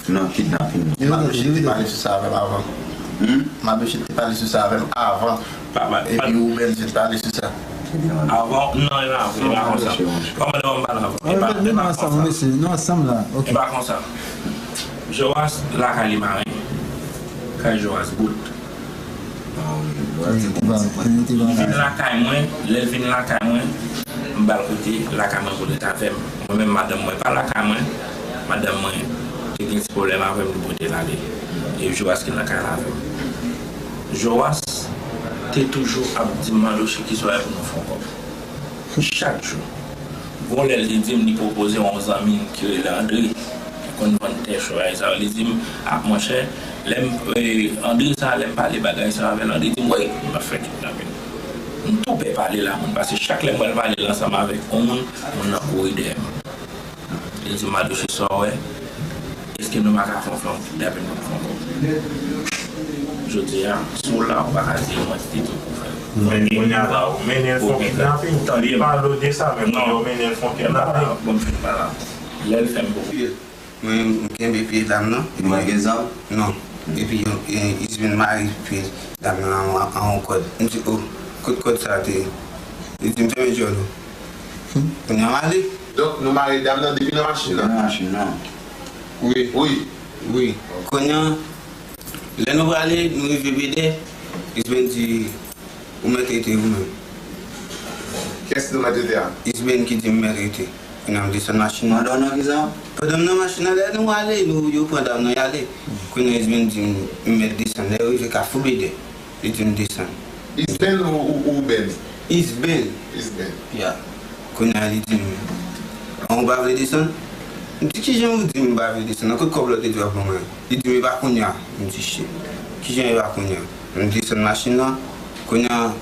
nan kidnapin nan? Madoche te pale sou sa avè m avan. Madoche te pale sou sa avè m avan. Epi Rubens te pale sou sa. Avan, non, e pa avan, e pa konsa. Kòmandan, m pale avan. E pa, e pa konsa. Non, ansanm la. E pa konsa. Joas lakay li mare. Kay Joas bout. Li vin lakay mwen, lè l vin lakay mwen, m ba l kote lakay mwen pou l ret avè m. Mwen menm, madanm mwen pa lakay mwen, madanm mwen te gen ti pwoblèm avè m, li pote l ale. E Joas ki lakay la avè m. Joas te toujou ap di m, Madoche, ki swa pou nou fè yon kòb. Chak jou. Gon lè l te di m li pwopoze yon zanmi l ki rele Andre, ki konn vann tè cho bagay sa yo. Li di m, a, monchè, lè m, e, Andre sa, lè m pale bagay sa yo avè l, Andre di m, wi, m ap fè kidnapin. M tou pè pale la, moun, paske chak lè m wè l pale l ansanm avèk yon moun, moun nan kouri dèyè m. Li di m, Madoche, sa w wè? Èske nou pa ka fè yon flank dapre nou fè yon kòb? Jodi a, si w la, ou pa ka di yon antite tou pou fè l. Men kounye a la, ou mennen l fè yon kidnapin. Tande m. Pale w de sa, men kounye a ou mennen l fè yon kidnapin. Bon, m fin pale la. Lè l fè m pou... Mwen, m kenbe pye dam nan. Ou pa gen zam? Non. Epi, e, Isben mare pye dam nan an, an yon kòd. M di, o, kot kòd sa a te ye? Li di m, fèmen djòl ou. Kounye a m ale. Donk, nou mare dam nan depi nan machin nan? Depi nan machin nan. Wi. Wi. Wi. Kounye a, lè nou prale, nou rive Bedè, Isben di, ou mèt rete ou menm. Kiyès ki di w mèt rete a? Isben ki di m mèt rete. Kounye a m desann machin nan. Pandan w nan kisa? Pandan m nan machin nan, lè nou ale, nou, yo pran dam nan, y ale. Kounye a Isben di m, m mèt desann. Lè yo rive Kafou Bedè, li di m desann. Isben ou, ou, ou Ben? Isben. Isben. Ya. Kounye a li di m, an, ou pa vle desann? M di, kijan ou di m m pa vle desann? Nan kot kòb la w te di w ap ban mwen? Li di m, e pa kounye a. M di, shit. Kijan e pa kounye a? M desann machin nan. Kounye a,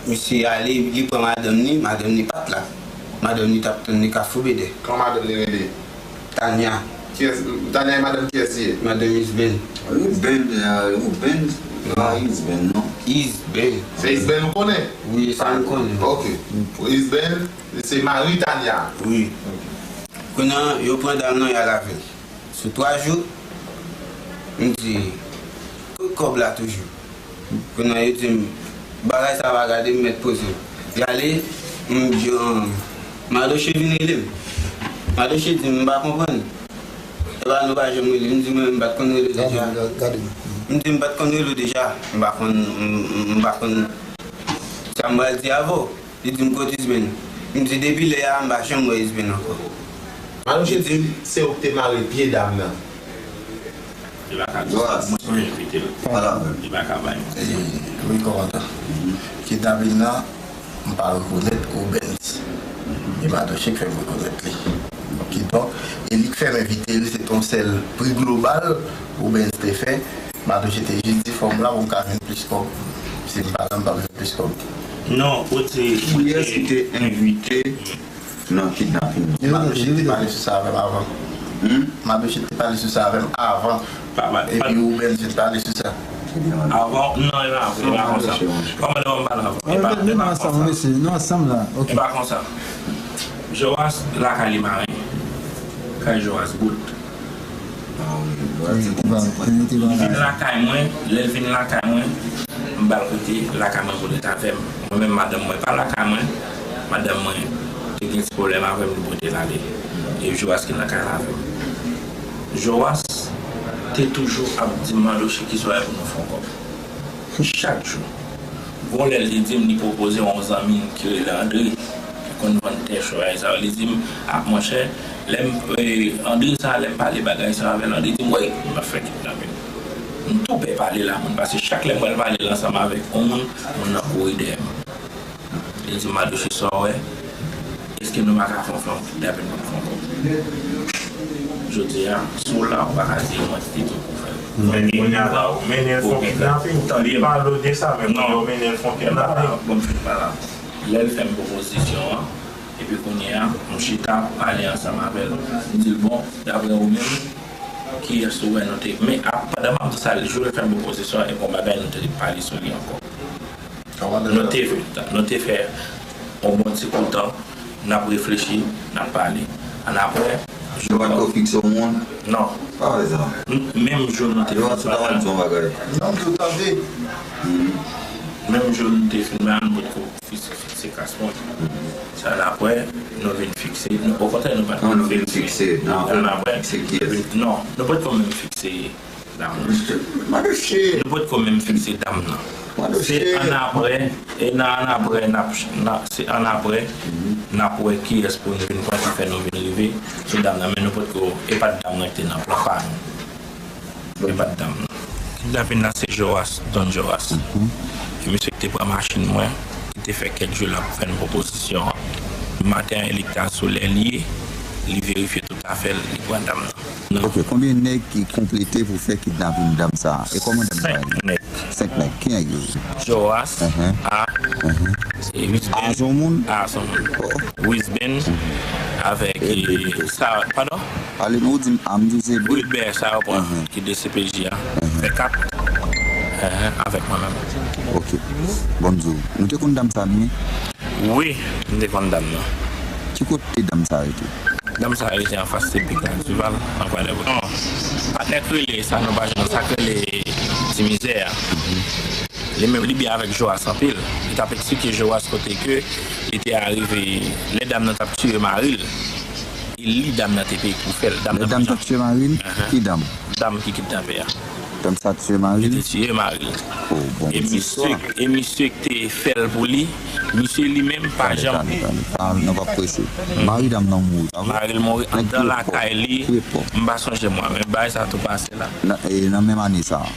misye ale, li pran madanm li, madanm li pa t la. Madanm li t ap tann li Kafou Bedè. Kòman madanm li rele? Tanya. Kiyès, Tanya e madanm kiyès li ye? Madanm Isben. Isben, e, Isben, pa Isben, non. Isben. Se Isben ou konnen? Wi, sa m konnen. Ok. Isben, se mari Tanya. Wi. Ok. Kounye a, yo pran dam nan, y al avè l. Sou twa jou, m di, kot kòb la toujou? Kounye a, yo di m, bagay sa pa gade, m mèt poze m. Y ale, m di, an, Madoche vin rele m. Madoche di m, m pa konprann. Epa nou pa janm rele, m di, mwen, m pa t konn rele deja. M di, m pa t konn rele deja. M pa konn, m, m, m pa konn sa m pral di avè w. Li di m, kot Isben? M di, depi lè a, m pa janm wè Isben ankò. Madoche di, se ou ki te mare pye dam nan. Li pa ka di sa, mwen ki envite l. Li pa ka bay manti. Wi, kòmandan. Kidnapin nan, m pa rekonèt Rubens. E Madoche k fè m rekonèt li. Kidonk, e li k fè m envite l, se t on sèl pri global Rubens te fè. Madoche te jis di fò m la pou m ka jwenn plis kòb. Si m pa la, m p ap jwenn plis kòb. Non, ou te... Kiyès ki te envite nan kidnapin nan? Madoche te pale sou sa avè m avan. Madoche te pale sou sa avè m avan. Epi Rubens te pale sou sa. Avan, non, e pa, e pa konsa. Kòmandan, m pale avan. E pa, e pa konsa. E pa konsa. Joas lakay li maren. Kay Joas bout. Li vin lakay mwen, lè l vin lakay mwen, m ba l kote lakay mwen pou l ret avè m. Mwen menm, madanm mwen pa lakay mwen, madanm mwen te gen ti pwoblèm avè m, li pote l ale. E Joas ki lakay la avè m. Joas te toujou ap di m, Mandoche, ki swa pou nou fè yon kòb. Chak jou. Gon lè l te di m li pwopoze yon zanmi l ki rele Andre, ki konn vann tè chway sa yo. Li di m, a, monchè, lè m, e, Andre sa, lè m pale bagay sa avè l, Andre di m, wi, m ap fè kidnapin. M tou pè pale l a moun, paske chak lè m pral pale l ansanm avèk yon moun, moun nan kouri dèyè m. Li di m, Madoche, sa w wè, èske nou pa ka fè yon, fè yon kidnapin pou n fè yon kòb? Jodi a, si w la, ou pa ka di mwen ki te di w pou w fè l. Men kounye a la, ou mennen l fè yon kidnapin. Tande m. Li pale w de sa, men kounye a ou mennen l fè yon kidnapin. Bon, m fin pale. Lè l fè m pwopozisyon an, epi kounye a, m chita pale ansanm avè l. M di l, bon, daprè ou menm, kiyès ou wè nou te. Men, ap, pandan m ap di sa, jou l fè m pwopozisyon an, e gon bagay nou te pale sou li ankò. Nou te, nou te fè yon bon ti kou tan, n ap reflechi, n ap pale. Annapre, nou pa t ko fikse yon moun? Non. Pa wè sa. M-, menm jou nou te fin pale. Yo, an tou ka, w ap di yon bagay. Non, m tou tande. Menm jou nou te fin pale, nou pa t ko fis-, fikse kas moun. Sa annapre, nou vin fikse. Nou, okontrè, nou pa t ko fikse. Annapre, nou vin fikse kiyès? Non, nou pa t ko menm fikse dam nan. Madoche. Nou potko menm fikse dam nan. Se annapre, e nan annapre, n ap, n ap, se annapre, n ap wè kiyès pou n vin pran ki fè nou vin rive sou dam nan. Men nou potko, e pa t dam nan ki te nan plan pa nou. E pa t dam nan. Kidnapin nan se Joas, Don Joas. E misye ki te pran machin mwen, ki te fè kèk jou l ap fè n pwopozisyon an. Maten an, e li ki t al sou lè li ye, li verifye tout afè l, li pran dam nan. Ok, konbyen nèg ki konplete pou fè kidnapin dam sa a? E kòman dam sa a ye? Senk nèg. Senk nèg. Ki nèg yo ye? Joas, A, e, Wisben. A se yon moun? A se yon moun. Wisben, avèk, e, sa, padon? Pale nou, di m, a, m di w se Wilbè, sa yo pran, ki D C P J a. Fè kat. Avèk mwen menm. Ok. Bon, m di w, nou te konn dam sa a byen? Wi, m te konn dam nan. Ki kote dam sa a rete? Dam sa a rete anfas Sepik la, Duval, an Kwadèboukè. Non, patnè k rele sa, nou pa jwenn sa k rele Ti Mizè a. Li menm, li byen avèk Joas anpil. Li t ap eksplike Joas kote ke li te arive, lè dam nan t ap tiye mari l, e li dam nan te peye pou fè l. Lè dam t ap tiye mari l? Ki dam? Dam ki kidnape a. Dam sa tiye mari l? Li te tiye mari l. Oh, bon, e misye, e misye ki te fè l pou li, misye li menm pa janm. Tande, tande, tande. Pa, nou p ap prese. Mari dam nan mouri, pa vre? Mari l mouri anndan lakay li. M pa sonje mwa, men bagay sa tou pase la. Nan, e nan menm ane sa a?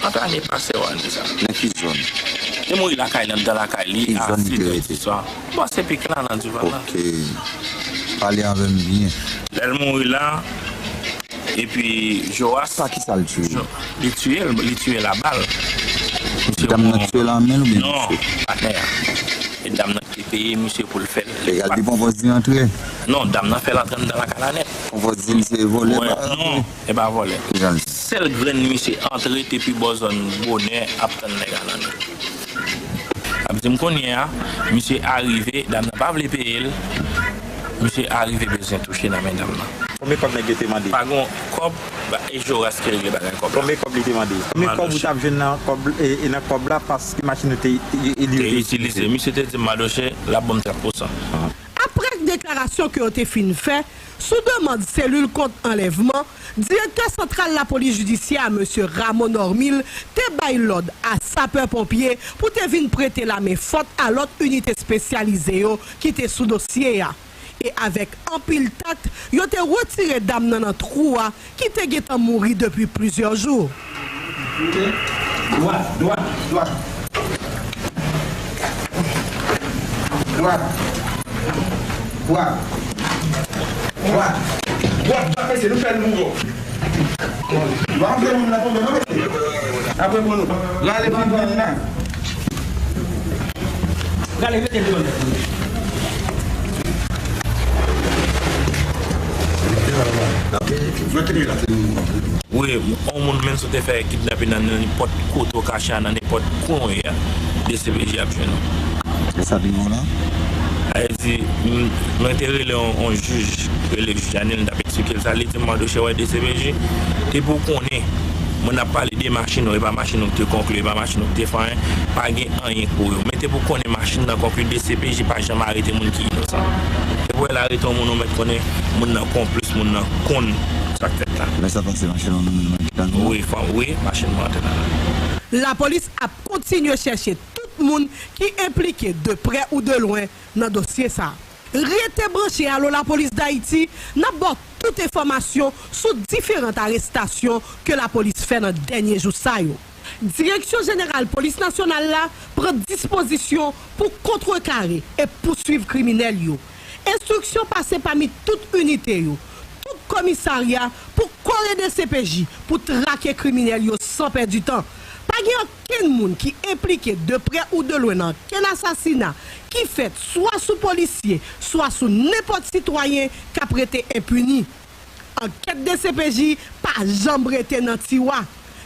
Ant ane pase yo, ane sa. Nan ki zòn? Li mouri lakay li, anndan lakay li, a sis è di swa. Bon, se pik la, nan Duval la. Ok. Pale avè m byen. Lè l mouri la, epi Joas. Pa kisa l tiye? Li tiye l, li tiye l a bal. Dam nan tiye l a men l oubyen misye? Non, patnè a. E dam nan ki te peye misye pou l fè l. Egal, li pran pòz di antre? Non, dam nan fè l antre anndan lakay la nèt. Pran pòz di l se vòlè pa? Non, e pa vòlè. Sèl grenn misye antre te pi bò zòn Bonè ap tann nèg a nan nèt. Ap di m kounye a, misye arive, dam nan pa vle peye l, misye arive bezwen touche nan men dam nan. Konbyen kòb nèg yo te mande? Pa gon kòb, e Joas ki regle bagay kòb la. Konbyen kòb li te mande? Konbyen kòb ou t ap jwenn nan kòb, e, e nan kòb la paske machin ou te, e, e li te itilize? Misye te di m, Madoche, l ap ban m trant pou san. Apre deklarasyon ke yo te fin fè, sou demann selil kont anlèvman, direktè santral lapolis jidisyè a, mesye Rameau Normil, te bay lòd a sapè ponpye pou te vin prete lamen fòt a lòt inite espesyalize yo ki te sou dosye a. E avèk anpil tak, yo te retire dam nan nan twou a ki te gentan mouri depi plizyè jou. Dwat, dwat, dwat. Dwat. Dwat. Dwat. Dwat, dwat, mesye, nou fè l pou ou. Nou antre moun nan tonbe, non, mesye. Apre pou nou. Rale figil la. Rale, mete l devan. Wi, yon moun menm si w te fè kidnapin nan nenpòt kote w kache a, nan nenpòt kwen w ye a, D C P J ap jwenn ou. E sa pi bon la? Sa vle di, m, mwen te rele yon, yon jij, rele jij Anil, m t ap eksplike l sa, li di m, Mardochée, wè, D C P J, depi w konnen, moun ap pale de machin ou, e pa machin ou ki te konkli, e pa machin ou ki te fè anyen, pa gen anyen pou yo. Men depi w konnen machin nan konkli, D C P J pa janm arete moun ki inosan. Depi w wè l arete yon moun, ou mèt konnen moun nan konplis, moun nan konn sa k fèt la. Lè sa pase, machin nan nan nan nan. Wi, fò, wi, machin mwen antre nan. Lapolis ap kontinye chèche tout moun ki enplike de prè ou de lwen nan dosye sa a. Rete branche Allo Lapolis Dayiti, n ap ba w tout enfòmasyon sou diferan arestasyon ke lapolis fè nan dènye jou sa yo. Direksyon Jeneral Polis Nasyonal la pran dispozisyon pou kontrekare e pouswiv kriminèl yo. Enstriksyon pase pami tout inite yo, tout komisarya pou kore D C P J pou trake kriminèl yo san pèdi tan. Pa gen okenn moun ki enplike de prè ou de lwen nan okenn asasina ki fèt swa sou polisye, swa sou nenpòt sitwayen k ap rete enpini. Ankèt D C P J pa janm rete nan tiwa.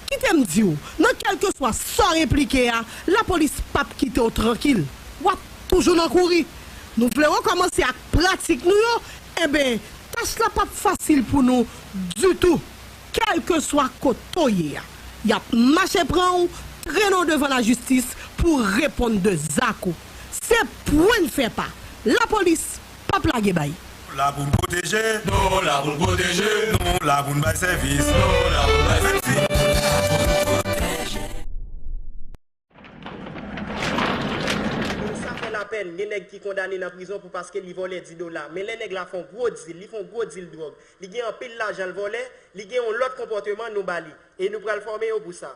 Kite m di w, nan kèlkeswa sa w enplike a, lapolis p ap kite w trankil. W ap toujou nan kouri. Nou vle rekòmanse ak pratik nou yo, enben, tach la p ap fasil pou nou ditou. Kèlkeswa kote w ye a, y ap mache pran w, trennen w devan lajistis pou w reponn de zak ou. Se pwen n fè pa. Lapolis p ap lage bay. Nou la pou n pwoteje. Nou la pou n pwoteje. Nou la pou n bay sèvis. Nou la pou n bay sèvis. Sa fè lapèn, gen nèg ki kondane nan prizon pou paske li vòlè dis dola. Men lè nèg la fè yon gwo dil, li fè yon gwo dil dwòg, li gen anpil lajan l vòlè, li gen yon lòt konpòteman nou ba li. E nou pral fòme yo pou sa.